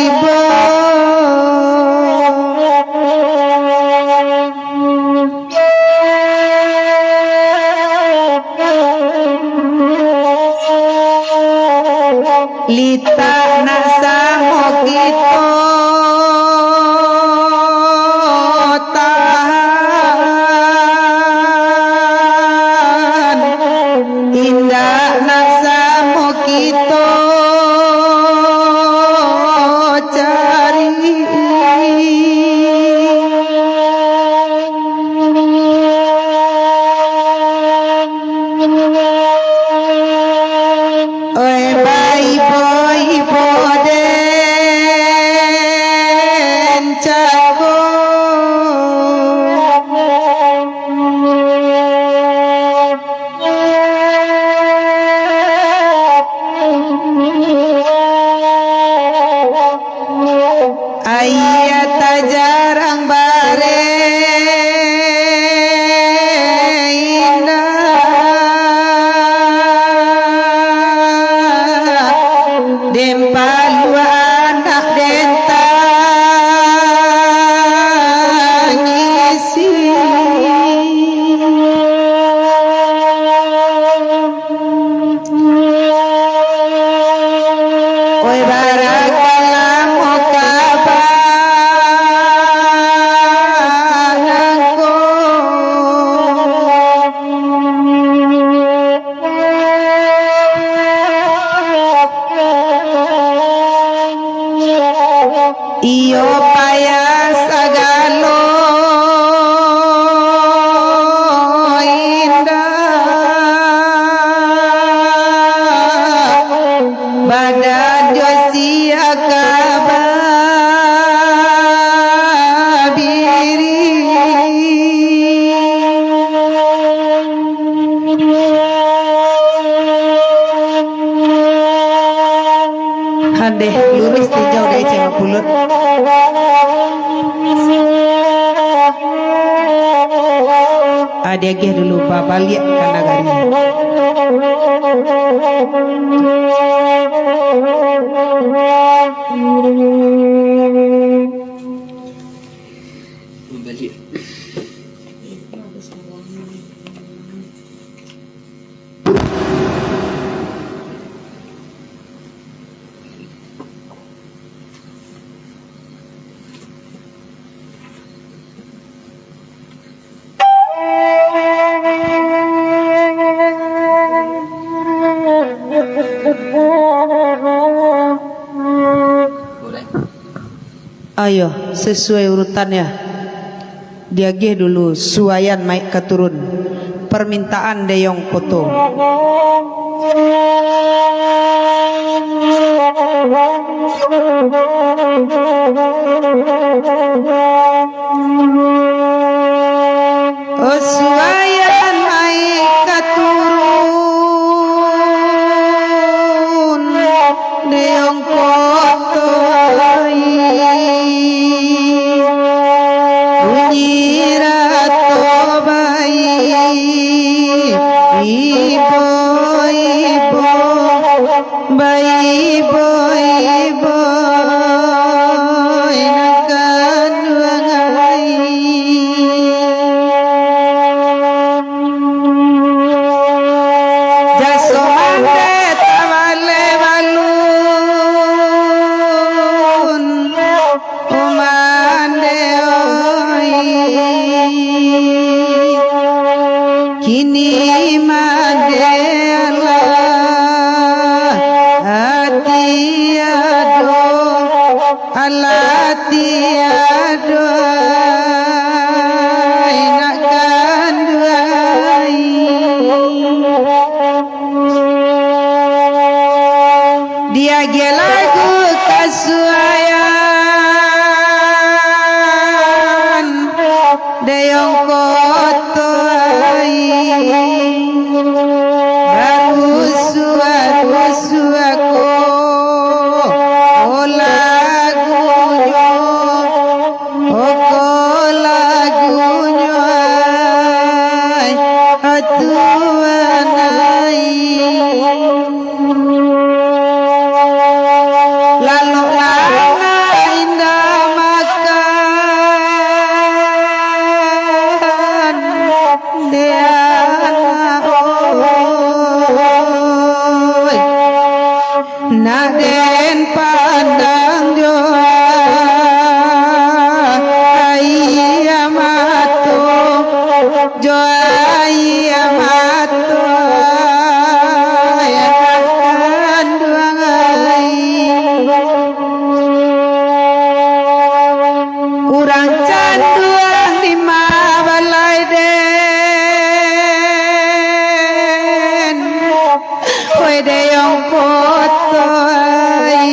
ibo. Litak nak samo kito tahan, indak nak samo kito cari. Oi, baibo-ibo den cako. Aia tajarang bare indak, den paluah anak den tangisi. Oi, barakah lamo kaba nangko. Iyo payah sagalo indak, badan jo sia ka babiri. Handeh lurus tinjau dari cewek pulut. Ah, diagiah dulu, babaliak ka nagari. Babaliak. Ayo, sasuai urutannyo. Diagiah dulu suaian maik ka turun. Parmintaan Deyong Koto. Oh, suaian maik ka turun. Deyong Koto ai, bunyi rato bai, ibo-ibo, baibo-ibo, nan kanduang ai. Jaso mande tabaleh balun, mande oi. Kini mande alah, ati ado. Alah tiado ai nak kanduang. Diagiah lagu kasuaian. Koto ai, barusuak-rusuak ko, o lagunyo, o ko lagunyo ai, o Tuhan ai. Lalok langa indak makan, dek anak oi. Nak den pandang jo aia mato, jo aia mato, anak kanduang ai. Urang canduang dima balai den, oi, dek ayang koto ai.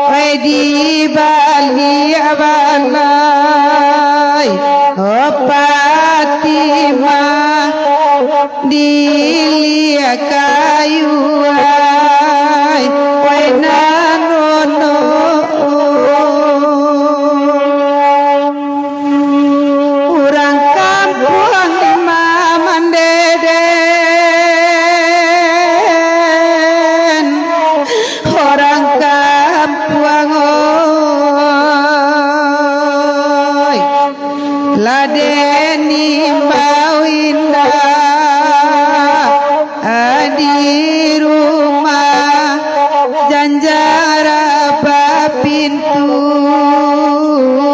Oi, di baliak balai, o Patimah, di liak kayu ai, oi, nan rono. Urang kampuang dima mandeh den, urang kampuang oi, lah den imbau indak di rumah, janjang rapek pintu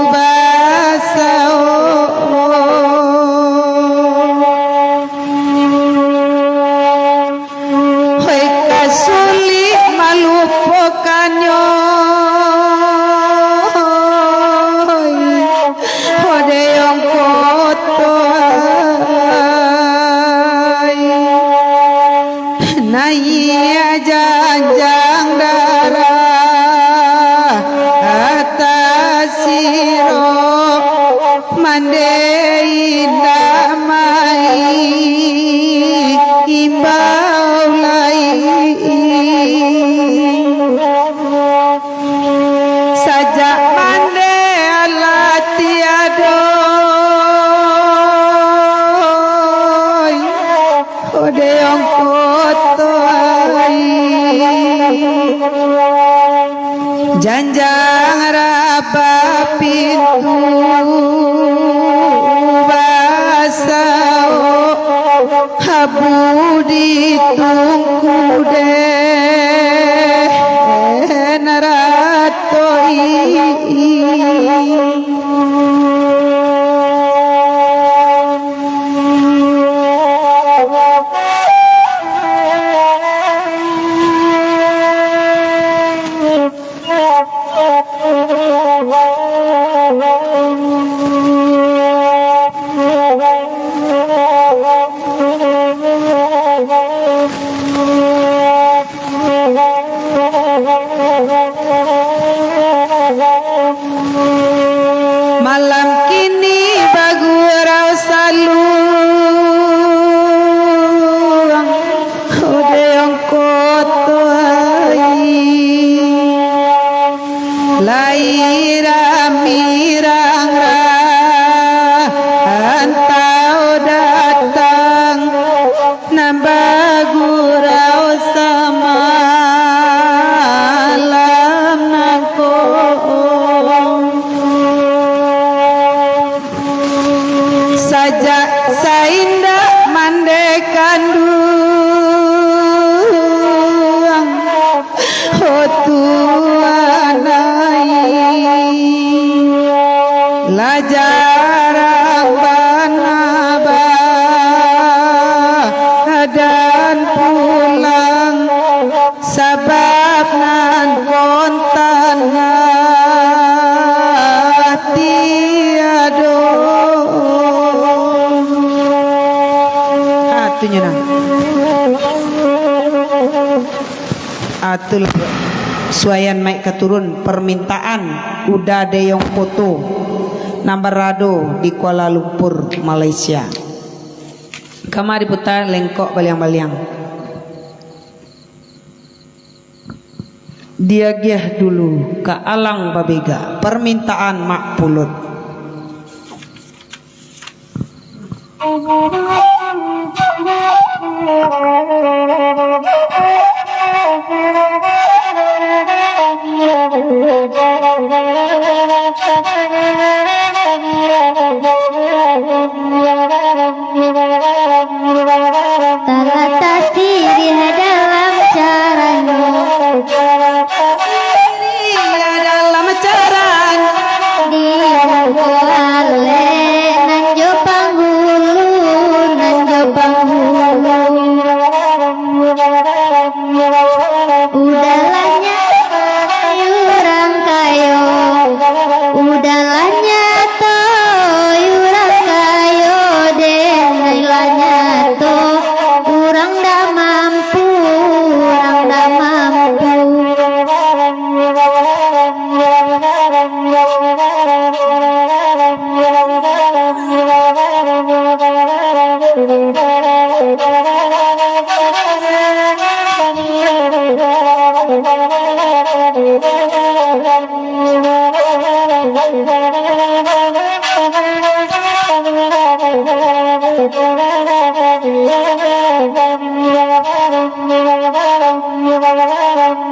basaok. Hoi, ka sulik malupokannyo, hoi, hoi, dek ayang koto ai. Naiak janjang darah ateh sirok, mandeh indak maimbau lai. Sajak mandeh alah tiado, o dek ayang koto ai. Janjang rapek pintu basaok, habu ditungku den ratoi. Malam kini bagurau saluang, o dek ayang koto ai. Lai rami rang-rang antau datang, nan bagurau samalam nangko. Sajak saindak mandeh kanduang, o Tuhan ai, lah jarang bana badan pulang, sabab nan kontan lah tiado. Ah, tu nyo nah. Ah, tu lah. Suaian maik ka turun, permintaan Uda Deyong Koto. nan barado di Kuala Lumpur, Malaysia. Kama diputa lengkok baliang-baliang. Diagiah dulu ka alang babega, parmintaan Mak Pulut. Talatak siriah dalam carano. Siriah dalam carano. Di muko alek nan jo panghulu, nan jo panghulu. Udahlah nyato urang kayo, udahlah nyato urang kayo, dek lah nyato urang ndak mampu, urang ndak mampu.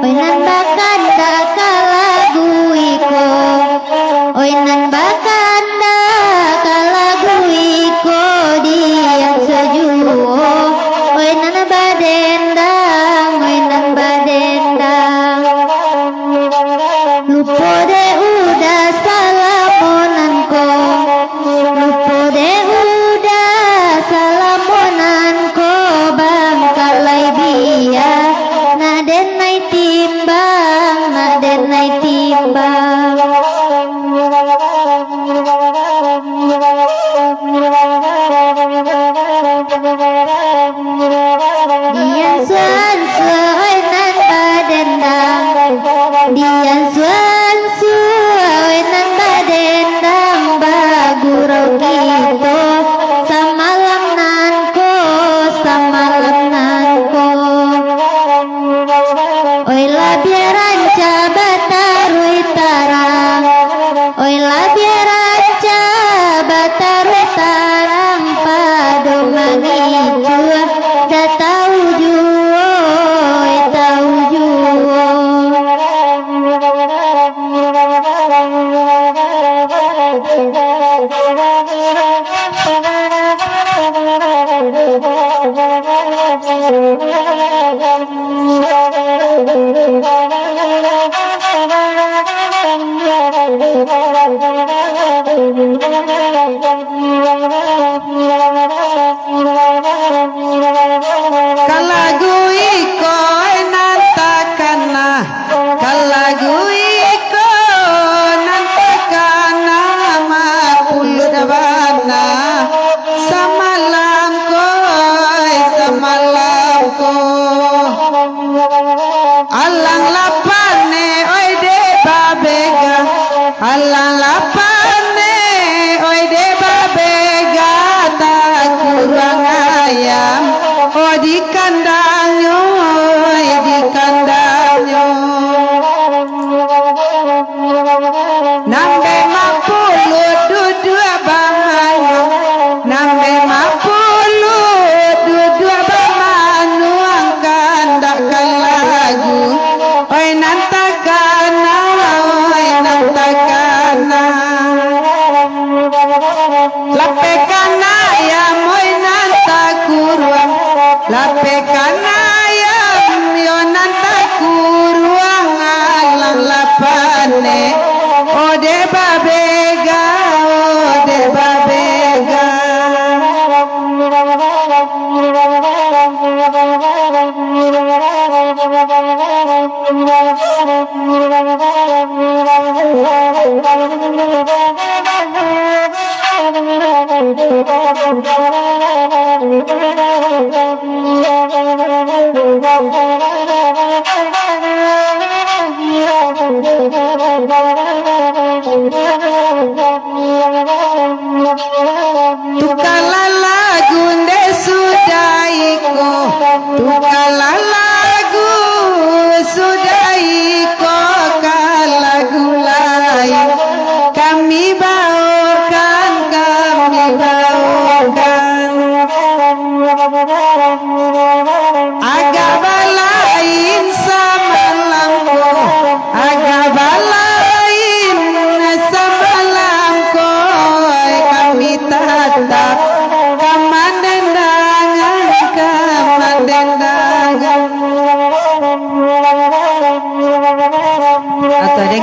Oi nan bakandak ka lagu iko, oi nan bakandak ka lagu iko, dian sajuo, oi nan badendang, oi nan badendang. Lupo dek uda salamo nan ko. Lupo dek uda salamo nan ko, bangkalai bia, nak den nai timbang, nak den nai timbang. Dian suan-suan nan badendang, dian suan-suan nan badendang, bagurau kito samalam nan ko, samalam nan ko. Oi labiah rancak bataruih tarang, oi labiah rancak bataruih tarang, pado mangicuah, dak tau juo, oi tau juo. Ka lagu iko nan takana, ka lagu iko nan takana, Mak Pulut bana. Samalam ko, samalam ko, alang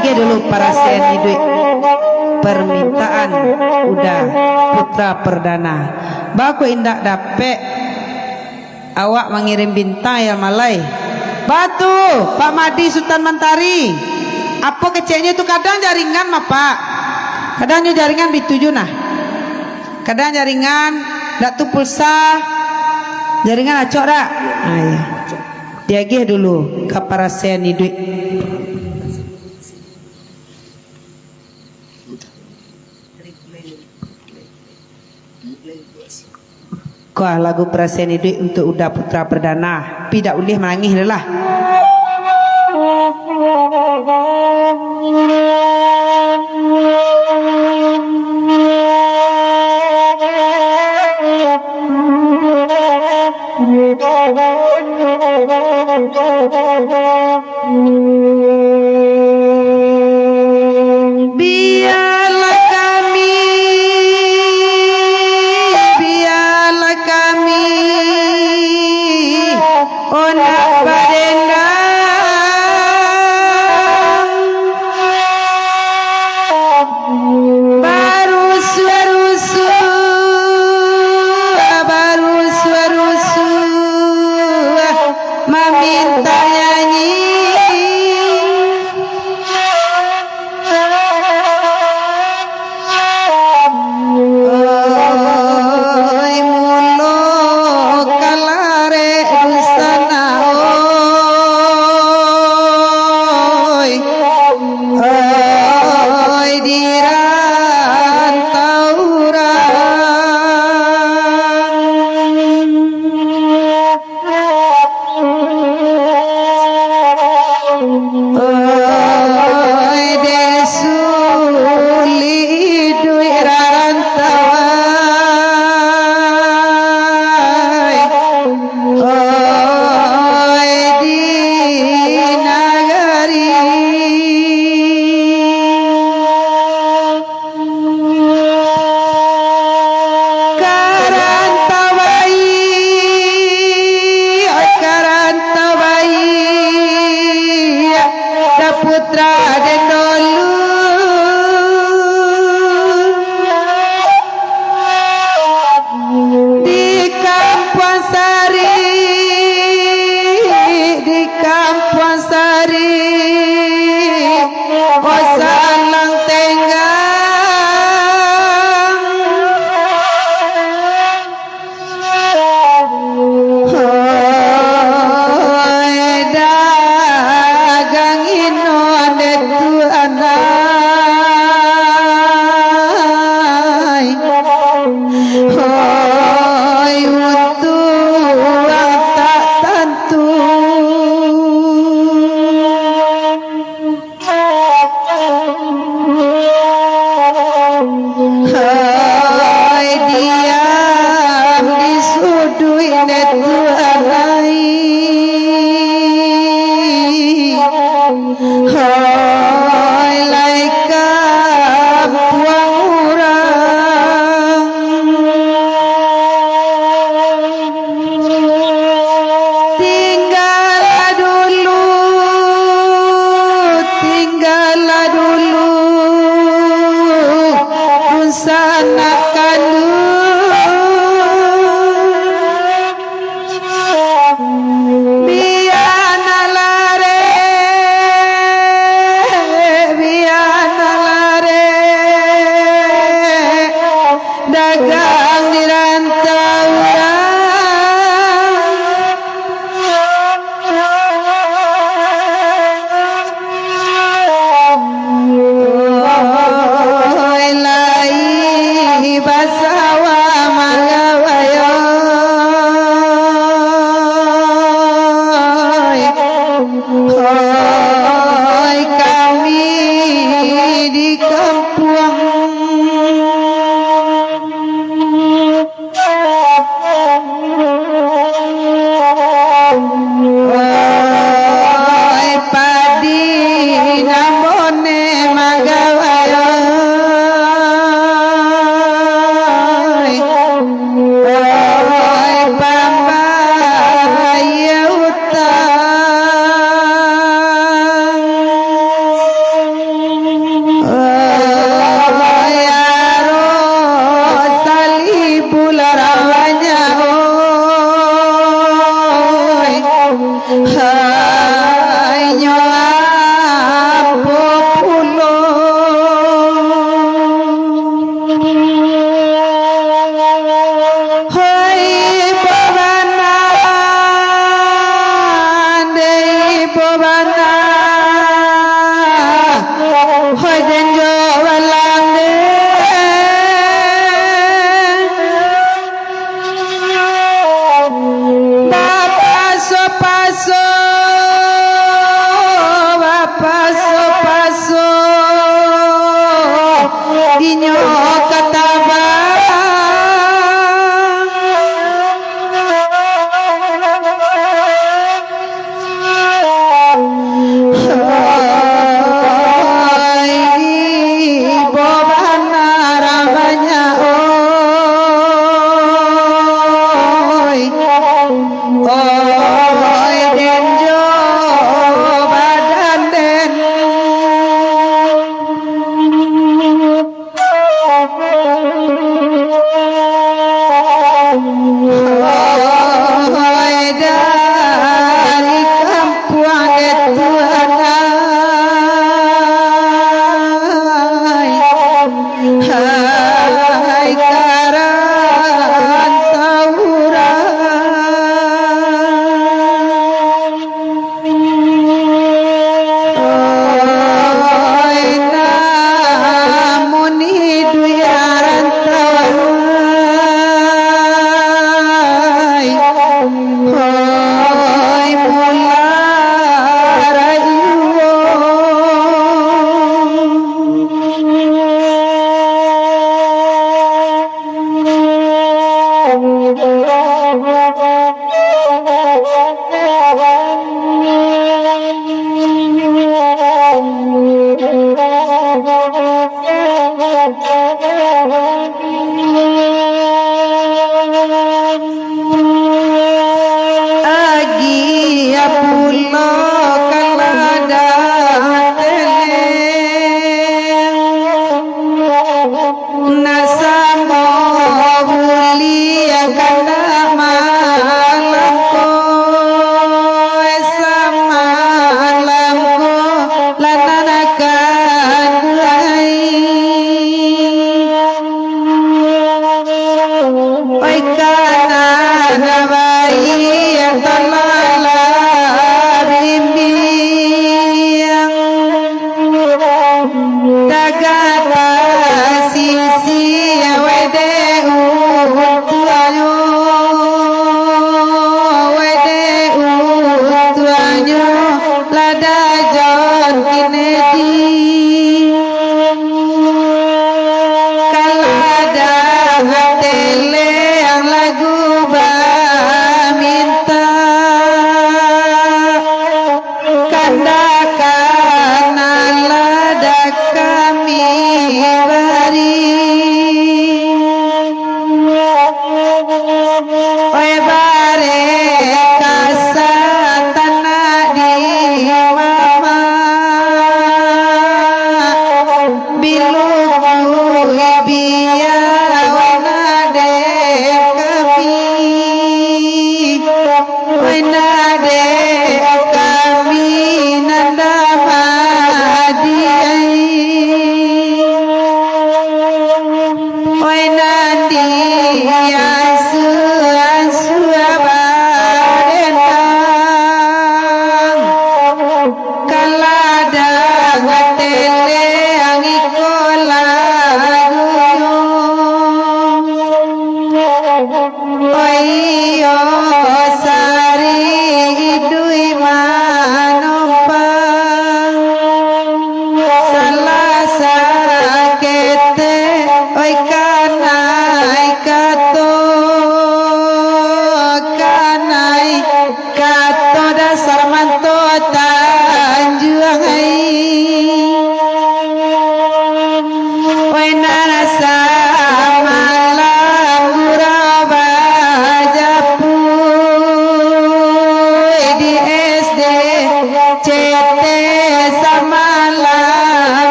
Agiah dulu parasaian iduik, permintaan Uda Putra Perdana. Baa kok indak dapek awak mangirim bintang, Ayah Malai? Baa tu, Pak Madi Sutan Mantari. Apo keceknyo tu, kadang jaringan mah, Pak. Kadang nyo jaringan bituju nah. Kadang jaringan, dak tu pulsa. Jaringan acok dak? Ah, iya. Diagiah dulu ka parasaian iduik. Ko lagu parasaian iduik untuak Uda Putra Perdana. Tapi dak ulih manangih doh lah. Biarlah kami, biarlah kami, oh, nak badendang. Barusuah-rusuah, barusuah-rusuah, maminta nyanyi. Oi, mulo kalarek dusana, oi. Oi, di rantau urang. Oi, dek sulik iduik rarantau ai. Oi, di nagari. Karantau baiak, karantau baiak, Uda Putra den dulu. Di Kampuang Sari, di Kampuang Sari, oh, salang tenggang. Hoi, dagang ino dek tu anai. Hoi, untuang tak tantu. Hai, diam di suduik ne tu anai. Hai, lai ka pulang urang. Tinggalah dulu, tinggalah dulu, dunsanak kanduang. Bia nak larek, bia nak larek, dagang di rantau urang. Oi, lai basawa magawai, oi. Oi, kami di kampuang. Oi, padi nan boneh magawai, oi. Oi, pambaya utang. Inyo apo pulo? Hoi babana, dei babana, hoi janjo balang de. Bapaso-paso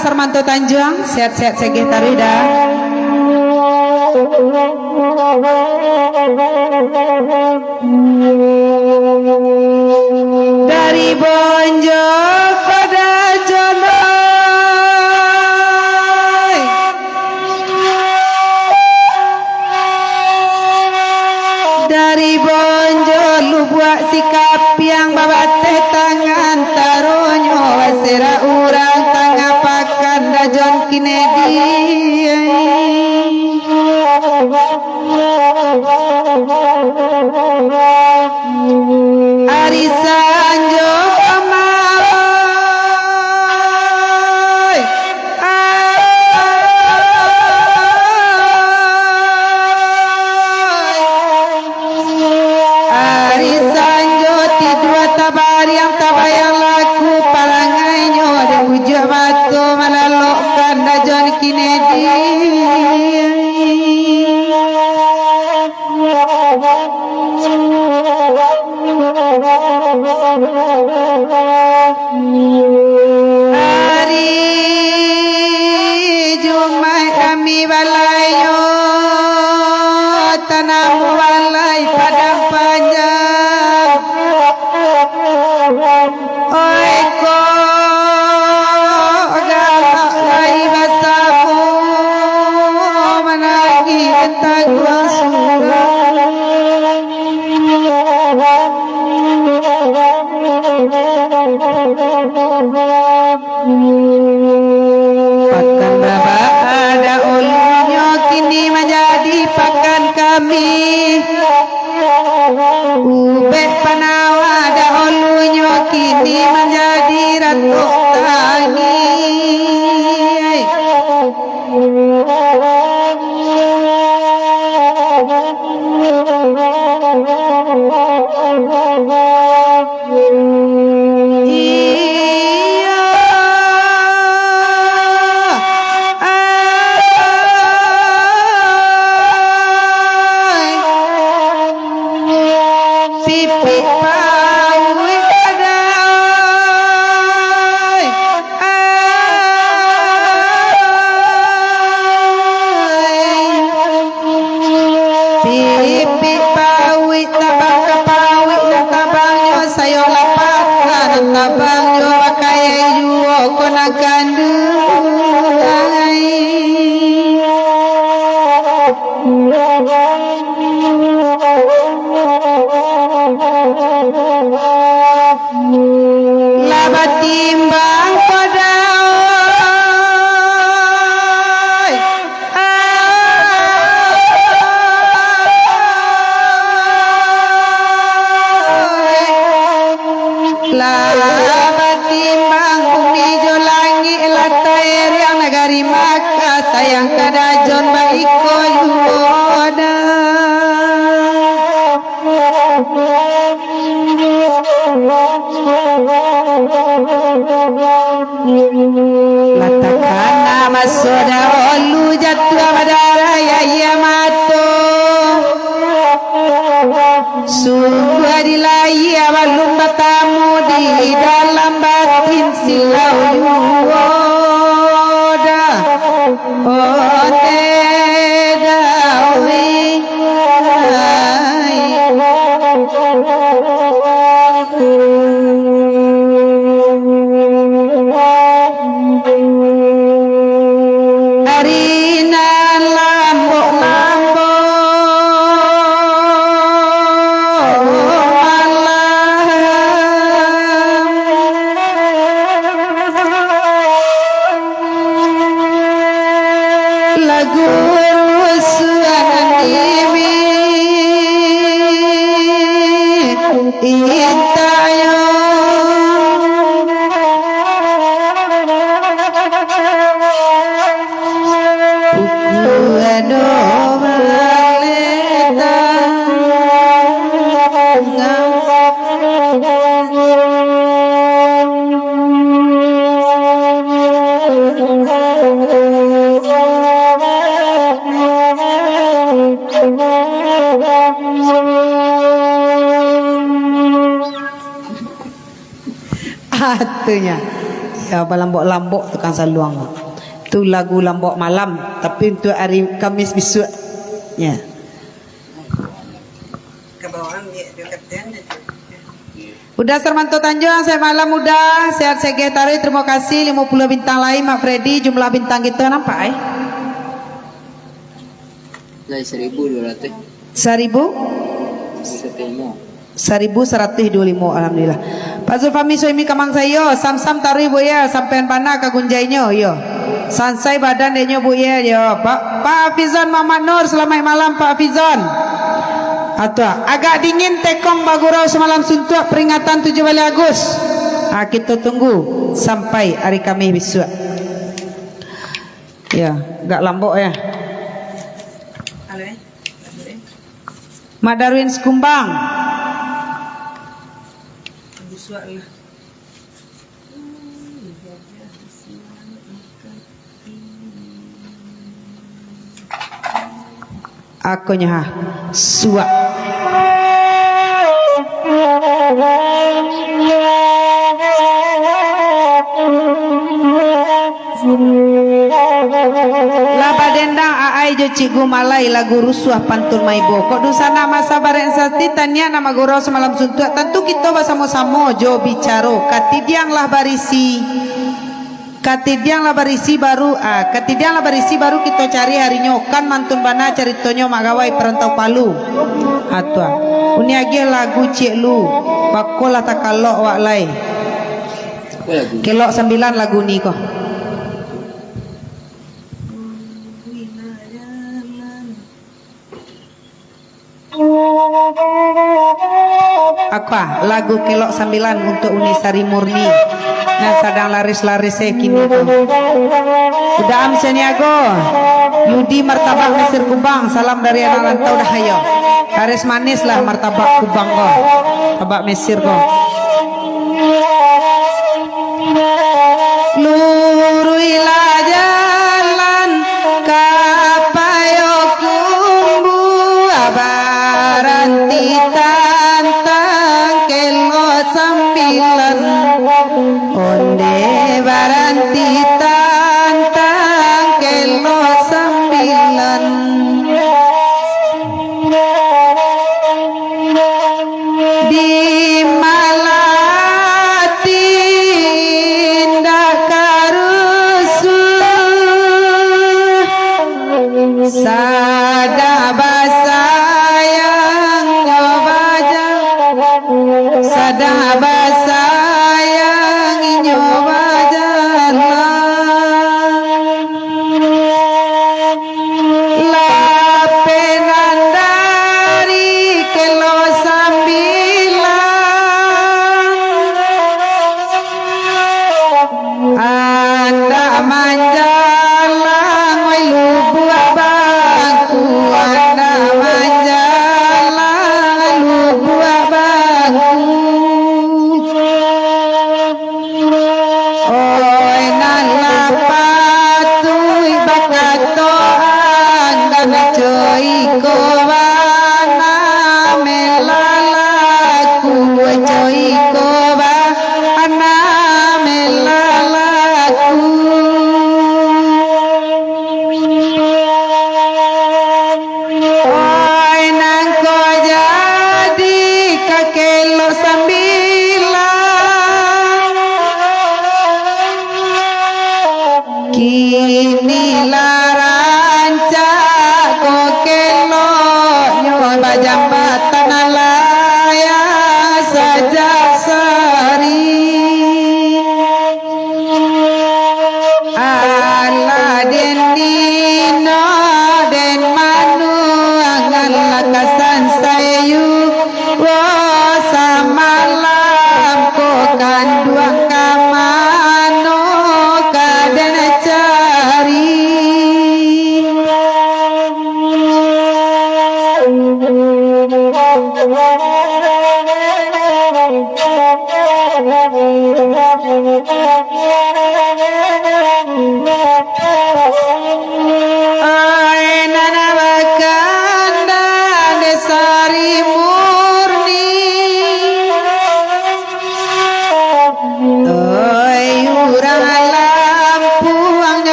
Sarmanto Tanjuang, sehat-sehat sageh taruih dah. Dari Bonjo ka Dajon, oi. Dari Bonjo Lubuak Sikapiang, babateh tangah antaronyo, baserak urang tangah pakan Dajon Kinedi. Ari sanjo kamari, ari sanjo tidua tabariang, tabayang laku parangainyo, dek bujuak bato malalokkan Dajon Kinedi. Ari Jumaik kami balainyo tanam balai Padang Panjang. Oi, kok galak lai basamo managih taguang surang. Pakan Babak daulunyo kini manjadi pakan kami. Ubek Panawa daulunyo kini manjadi Ratok Tangi. Iyo. Ai. Pipik pauik kadai. Ai. Pipik pauik tabang ka pauik, nan tabangnyo sayok lapaka, nan tabangnyo bakayai juo ko nan kanduang. Lah batimbang ko dai. Lah batimbang bumi jo langik, lah taeriang nagari Makkah, sayang ka Dajon baiko juo dah. Lah takana maso dahulu jatuah badarah aia mato. Sungguah di lahia balun batamu, di dalam batin silau juo dah. Onde Dawi. Ari nan lambok-lambok malam. Lagu rusuhan ini intayo. Pukua do baleh tangah. Atunyo. Ya, balambok-lambok tukang saluang. Tu lagu lambok malam, tapi untuk hari Kamis bisuak. Ya. Uda Sarmanto Tanjuang, selamat malam Uda. Sehat segeh taruih, terima kasih. Limo puluah bintang lain, Mak Freddy, jumlah bintang kito nampak, eh? Lai saribu duo ratuih. Saribu? Saribu saratuih duo limo, alhamdulillah. Pak Zulfami Suhaimi Kamang Sayo, sam-sam taruih, Bu, ya, sampean bana ka gunjainyo, iyo. Sansai badan dek nyo, Bu, ya, yo. Pak, Pak Hafizan Muhammad Nur, selamat malam, Pak Hafizan. Atua, agak dingin tekong bagurau samalam suntuak peringatan tujuah baleh Agus. Ah, kito tunggu sampai hari Kamis bisuak. Ya, agak lambok, ya. Halo, eh. Mak Darwin Sekumbang. Akonyo ha, suak. Lah badendang aai jo Cik Gumalai, lagu rusuah pantun maibo. Kok dunsanak masa barek sati, taniang nan bagurau samalam suntuak, tantu kito basamo-samo jo bicaro. Katidiang lah barisi, katidiang lah barisi baru, ah, katidiang lah barisi baru kito cari harinyo. Kan mantun bana caritonyo Mak Gawai Parantau Palu. Atua. Uni agiah lagu ciek lu, bako lah takalok wak lai. Kelok sambilan lagu ni ko. Apa lagu Kelok Sambilan untuk Uni Sari Murni yang sadang laris-laris eh kini tu. Uda Am Saniago, Yudi Martabak Mesir Kubang, salam dari anak rantau Dahayo. Laris manis lah martabak Kubang ko, tabak Mesir ko. Luruihlah jalan ka Payokumbuah, baranti tantang Kelok Sambilan. Onde baranti tantang Kelok Sambilan. Di malati indak karusuh, sadang basayang jo bajang, sadang basayang inyo bajalan. Lapenan dari Kelok Sambilan, andak manjalang, wai lubuak bangku, andak manjalang, lubuak bangku. Oi, nan lah patuik bakato, andak co iko bana melalaku, co iko bana melalaku. Oi, nan ko jadi ka Kelok Sambilan, kini lah rancak ko keloknyo, bajambatan layang sajak sari. Alah den Dino, den Manuang, alah ka sansai yu, wo samalam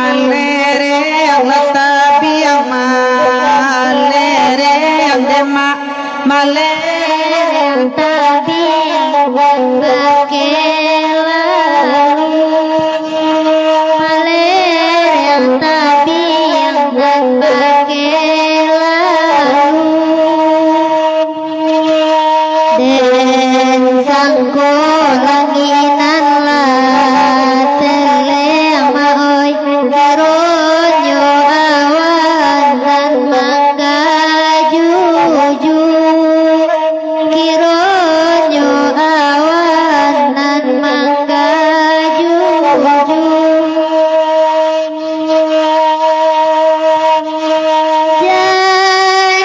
Malereng tabiang, malereng demak, malereng tabiang nan bakelau, malereng tabiang nan bakelau. Den sangko langik nan lah teleng, ma oi, kironyo awan nan manggajuju, kironyo awan nan manggajuju.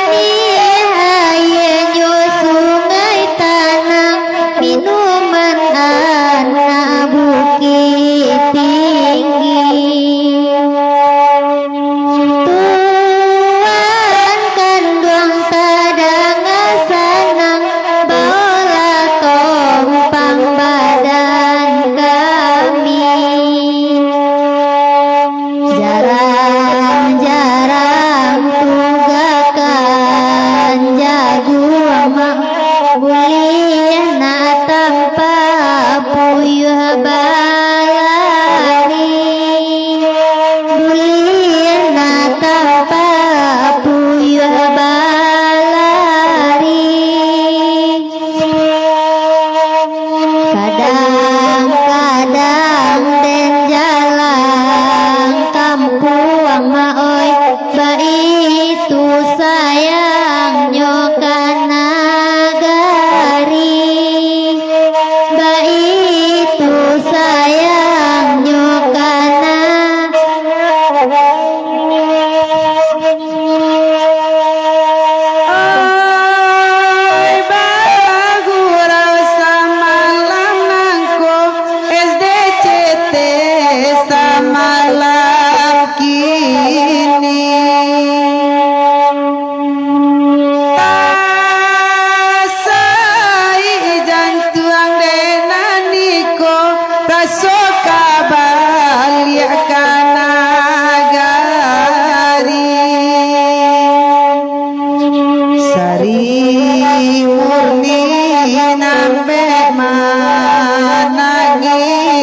Janiah aianyo sungai tanang, minuman anak Bukik Tinggi. Tuan kanduang tadanga sanang, baolah tompang badan kami. Jarang-jarang tugakan jaguang, ma oi, buliah nak tampak puyuah balari, buliah nak tampak puyuah balari. Kadang-kadang den jalang kampuang, ma oi, baitu sayangnyo ka nagari, baitu sayangnyo ka nagari. Oi, bagurau samalam nangko, S D C T samalam kini. Tasai jantuang den nan iko, raso ka baliak ka nagari. Sari Murni nan bek manangih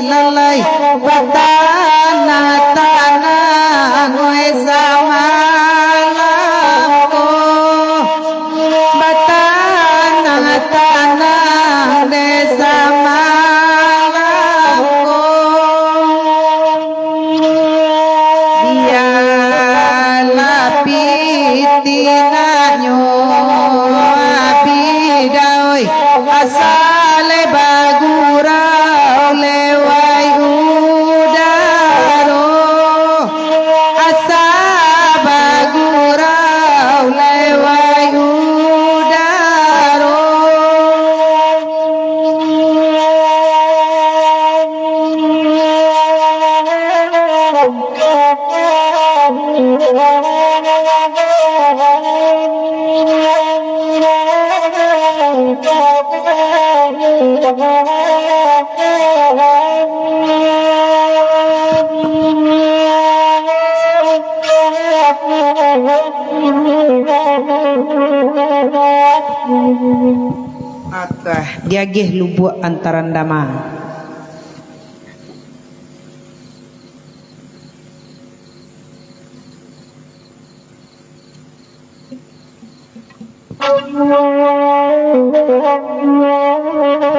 lalai, batanang-tanang oi samalam ko. Batanang-tanang dek samalam ko. Bialah pitinahnyo abih dawai, asa lai bagurau lewai udaro. Asa bagurau lewai udaro. Atah, diagih lubuak antaran dama.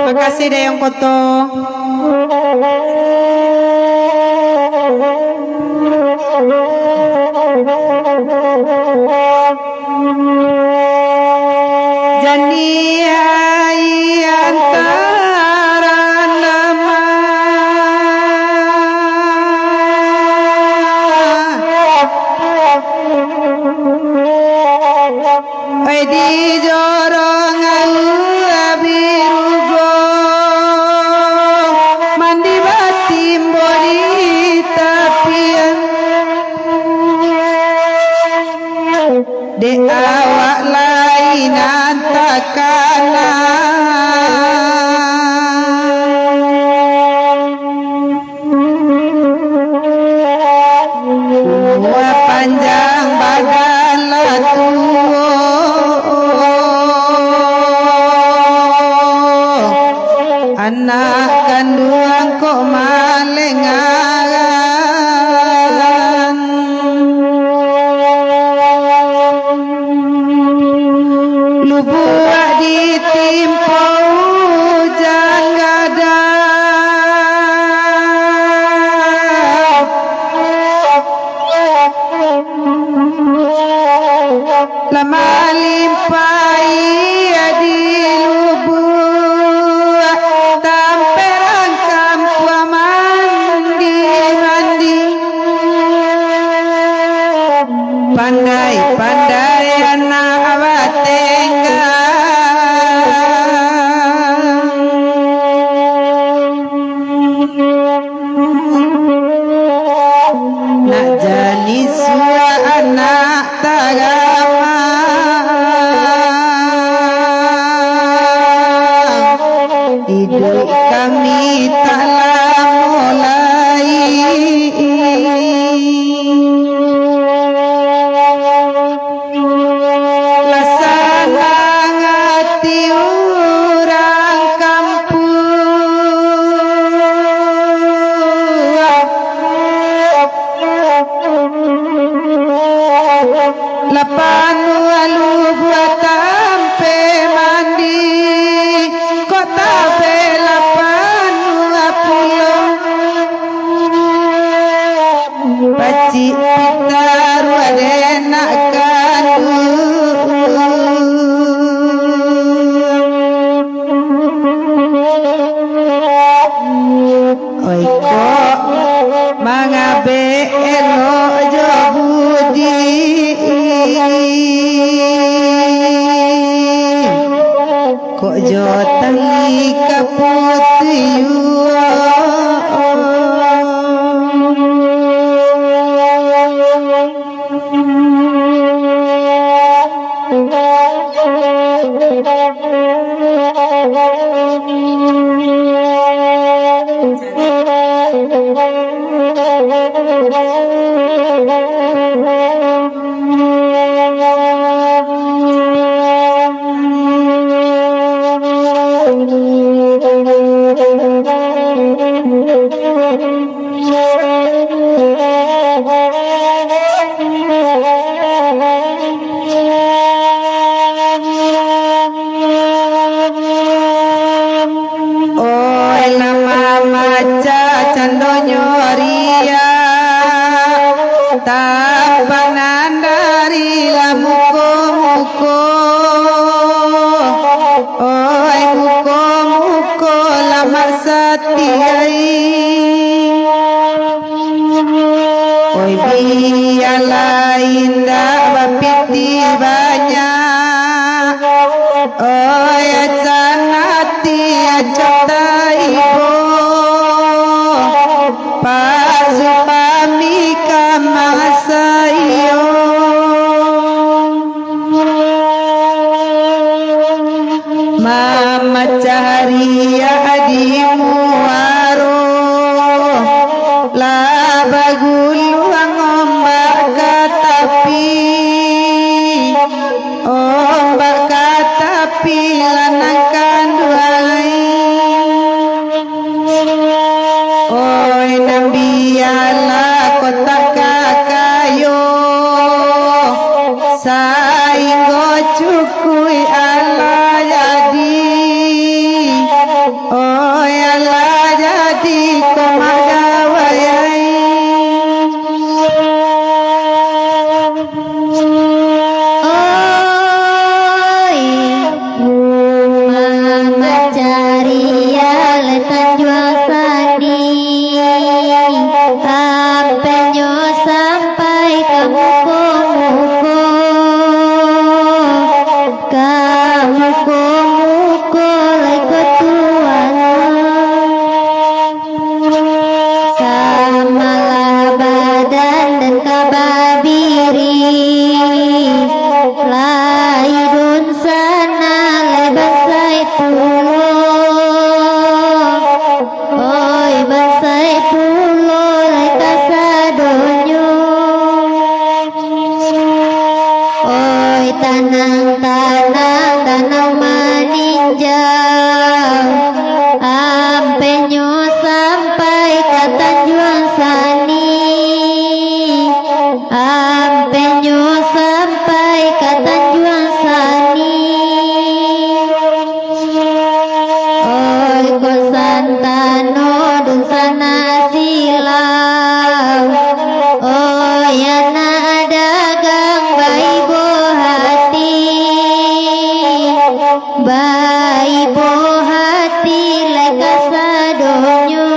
Makasih, Dayang Koto. Janiah antara nama. Ai di jorong aua birugo, mandi batimbo di tapian. Awak lai nan takana. Umua panjang badan lah tuo. Anak kanduang kok malengaran. Lubuak ditimpo ujan gadang. Lah malimpahi di lubuak, tampek rangkam puang mandi-mandi. Pandai-pandai anak batenggang. Nak jadi suak anak tarama. Iduik kami tak lamo lai. Lah sanang ati urang kampuang. Lah panuah lubuak tampek mandi, kok tabek lah panuah pulo. Pacik pitaruah dek nak kanduang. Oi, kok mangabek elok jo budi. Kok jo tali ka putuih juo. Oi, lah mamacah candonyo riak, tampang nan dari lah muko-muko. Oi, muko-muko lah mak satiai. Oi, bialah indak bapitih banyak. Oi, acan ati acok taibo, Pak Zulfami ka masayo. Mamacah riak di muaro, lah baguluang ombak ka tapi. Ombak ka tapi lah nan kanduang ai. Oi, nan bialah kok tak ka kayo, sainggo cukuik alah jadi. Oi, alah jadi kok mak gawai ai. Oi. Tanang-tanang danau maninjau, ampenyo sampai ka Tanjuang Sani, ampenyo sampai ka Tanjuang Sani. Oi ko santano dunsanak silau, oi anak dagang baibo hati, baibo hati lai kasadonyo.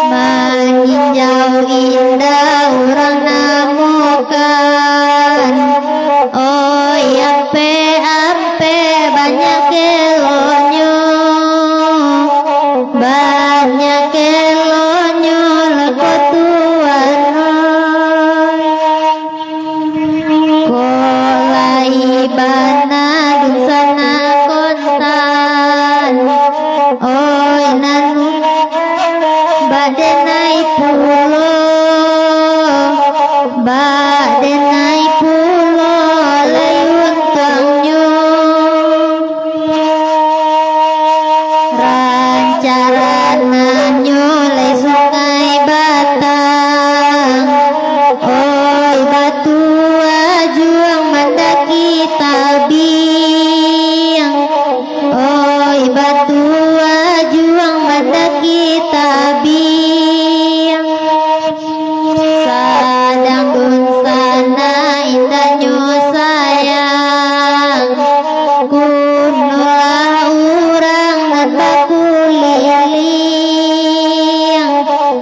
Maninjau indak urang namokan, oi ampek-ampek banyak elonyo, banyak elonyo leko tuan. Ko lai bana dunsanak kontan, oi nan bak denai pulo, bak denai pulo lai untuangnyo. Rancarananyo lai Sungai Batang, oi batu ajuang mandaki tabiang, oi batu ajuang mandaki tabiang. Sadang dunsanak indaknyo sayang, kunolah urang nan bakuliliang,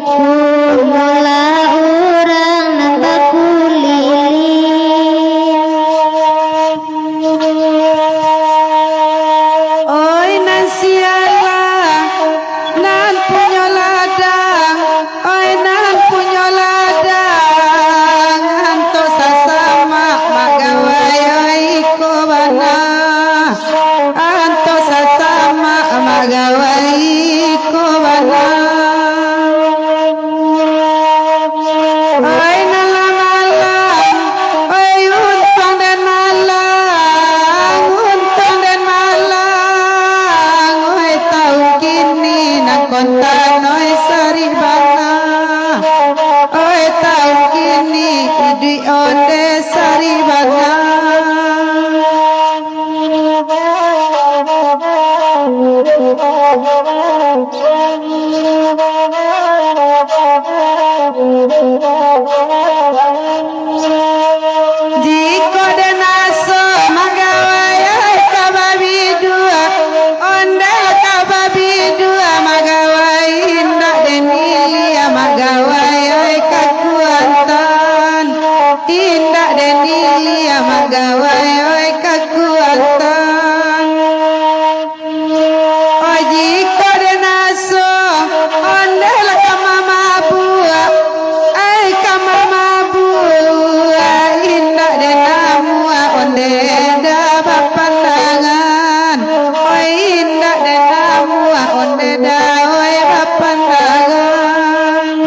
kunolah urang nan bakuliliang. Oi nan sialah, nan punyo ladang, oi nan punyo ladang, anto sasamak magawai, oi iko bana, anto sasamak magawai, iko bana. Oi nan lah malang, oi untuang den malang, untuang den malang, oi taun kini nan kontan, oi sarih bana, oi taun kini iduik onde sarih bana. Jikok den aso magawai, ai ka babidua, onde ka babidua magawai, indak den ilia magawai, ai ka Kuantan. Indak den ilia magawai, oi ka Kuantan. Oi jikok den aso, onde lah ka mamabuak, ai ka mamabuak, indak den amuak, onde dah bapandangan. Oi indak den amuak, onde dah, oi bapandangan.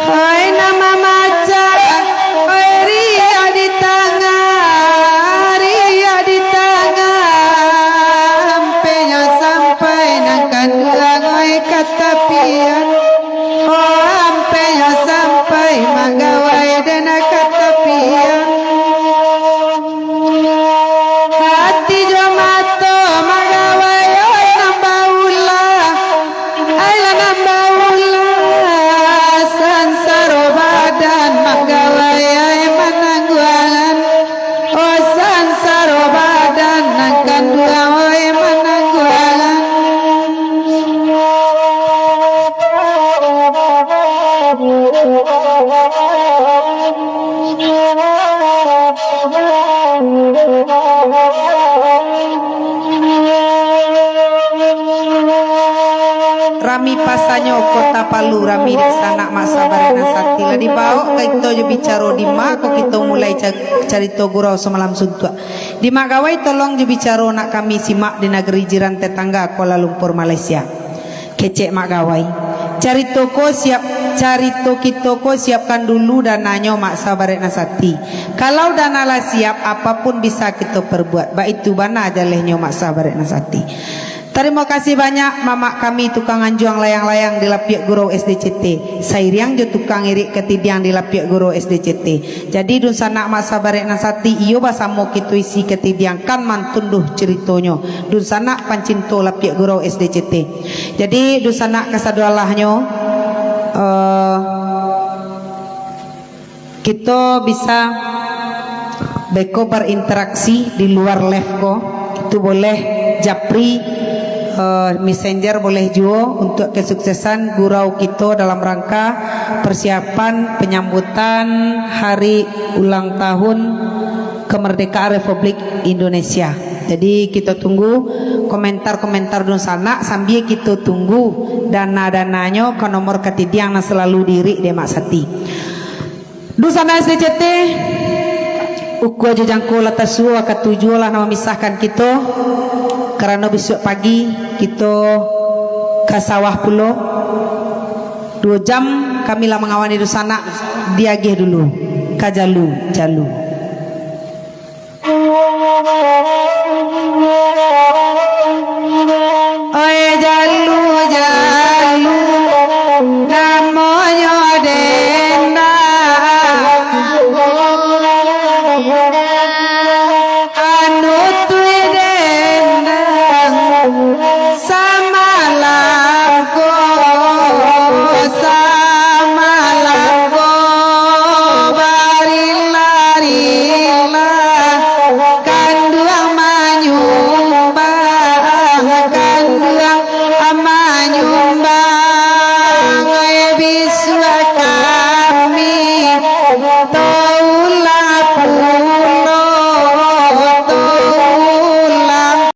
Oi nan mamacah, oi riak di tangah, riak di tangah, ampenyo sampai nan kanduang, oi ka tapian. Oh, ampenyo sampai magawai den ka tapian. Hati jo mato magawai, oi nan baulah. Ai lah nan baulah, sansaro badan magawai ai manangguangan. Oh, sansaro badan nan kanduang oi manangguangan. Rami pasanyo Kota Palu, rami dek sanak mak sabareh nan sati. Lah dibaok ka kito jo bicaro, di ma ko kito mulai ca-, carito gurau samalam suntuak. Di Mak Gawai tolong jo bicaro nak kami simak di nagari jiran tetangga Kuala Lumpur, Malaysia. Kecek Mak Gawai. Carito ko siap Carito kito ko siapkan dulu dananyo, Mak Sah Barek Nan Sati. Kalau dana lah siap, apapun bisa kito perbuat. Baitu bana jalehnyo, Mak Sah Barek Nan Sati. Tarimo kasih banyak mamak kami tukang anjuang layang-layang di Lapiak Gurau S D C T, sairiang jo tukang irik katidiang di Lapiak Gurau S D C T. Jadi dunsanak Mak Sah Barek Nan Sati, iyo basamo kito isi katidiang kan mantunduh caritonyo. Dunsanak pancinto Lapiak Gurau S D C T. Jadi dunsanak kasadoalahnyo, eh, kito bisa beko berinteraksi di luar live ko. Itu boleh japri, eh, messenger boleh juo untuk kesuksesan gurau kito dalam rangka persiapan penyambutan hari ulang tahun kemerdekaan Republik Indonesia. Jadi kito tunggu komentar-komentar dunsanak sambia kito tunggu dana-dananyo ka nomor katidiang nan salalu diirik dek Mak Sati. Dunsanak S D C T, ukua jo jangko lah tasuo, wakatu juo lah nan mamisahkan kito, karano bisuak pagi kito ka sawah pulo. Duo jam kami lah mangawani dunsanak, diagiah dulu ka jalu-jalu.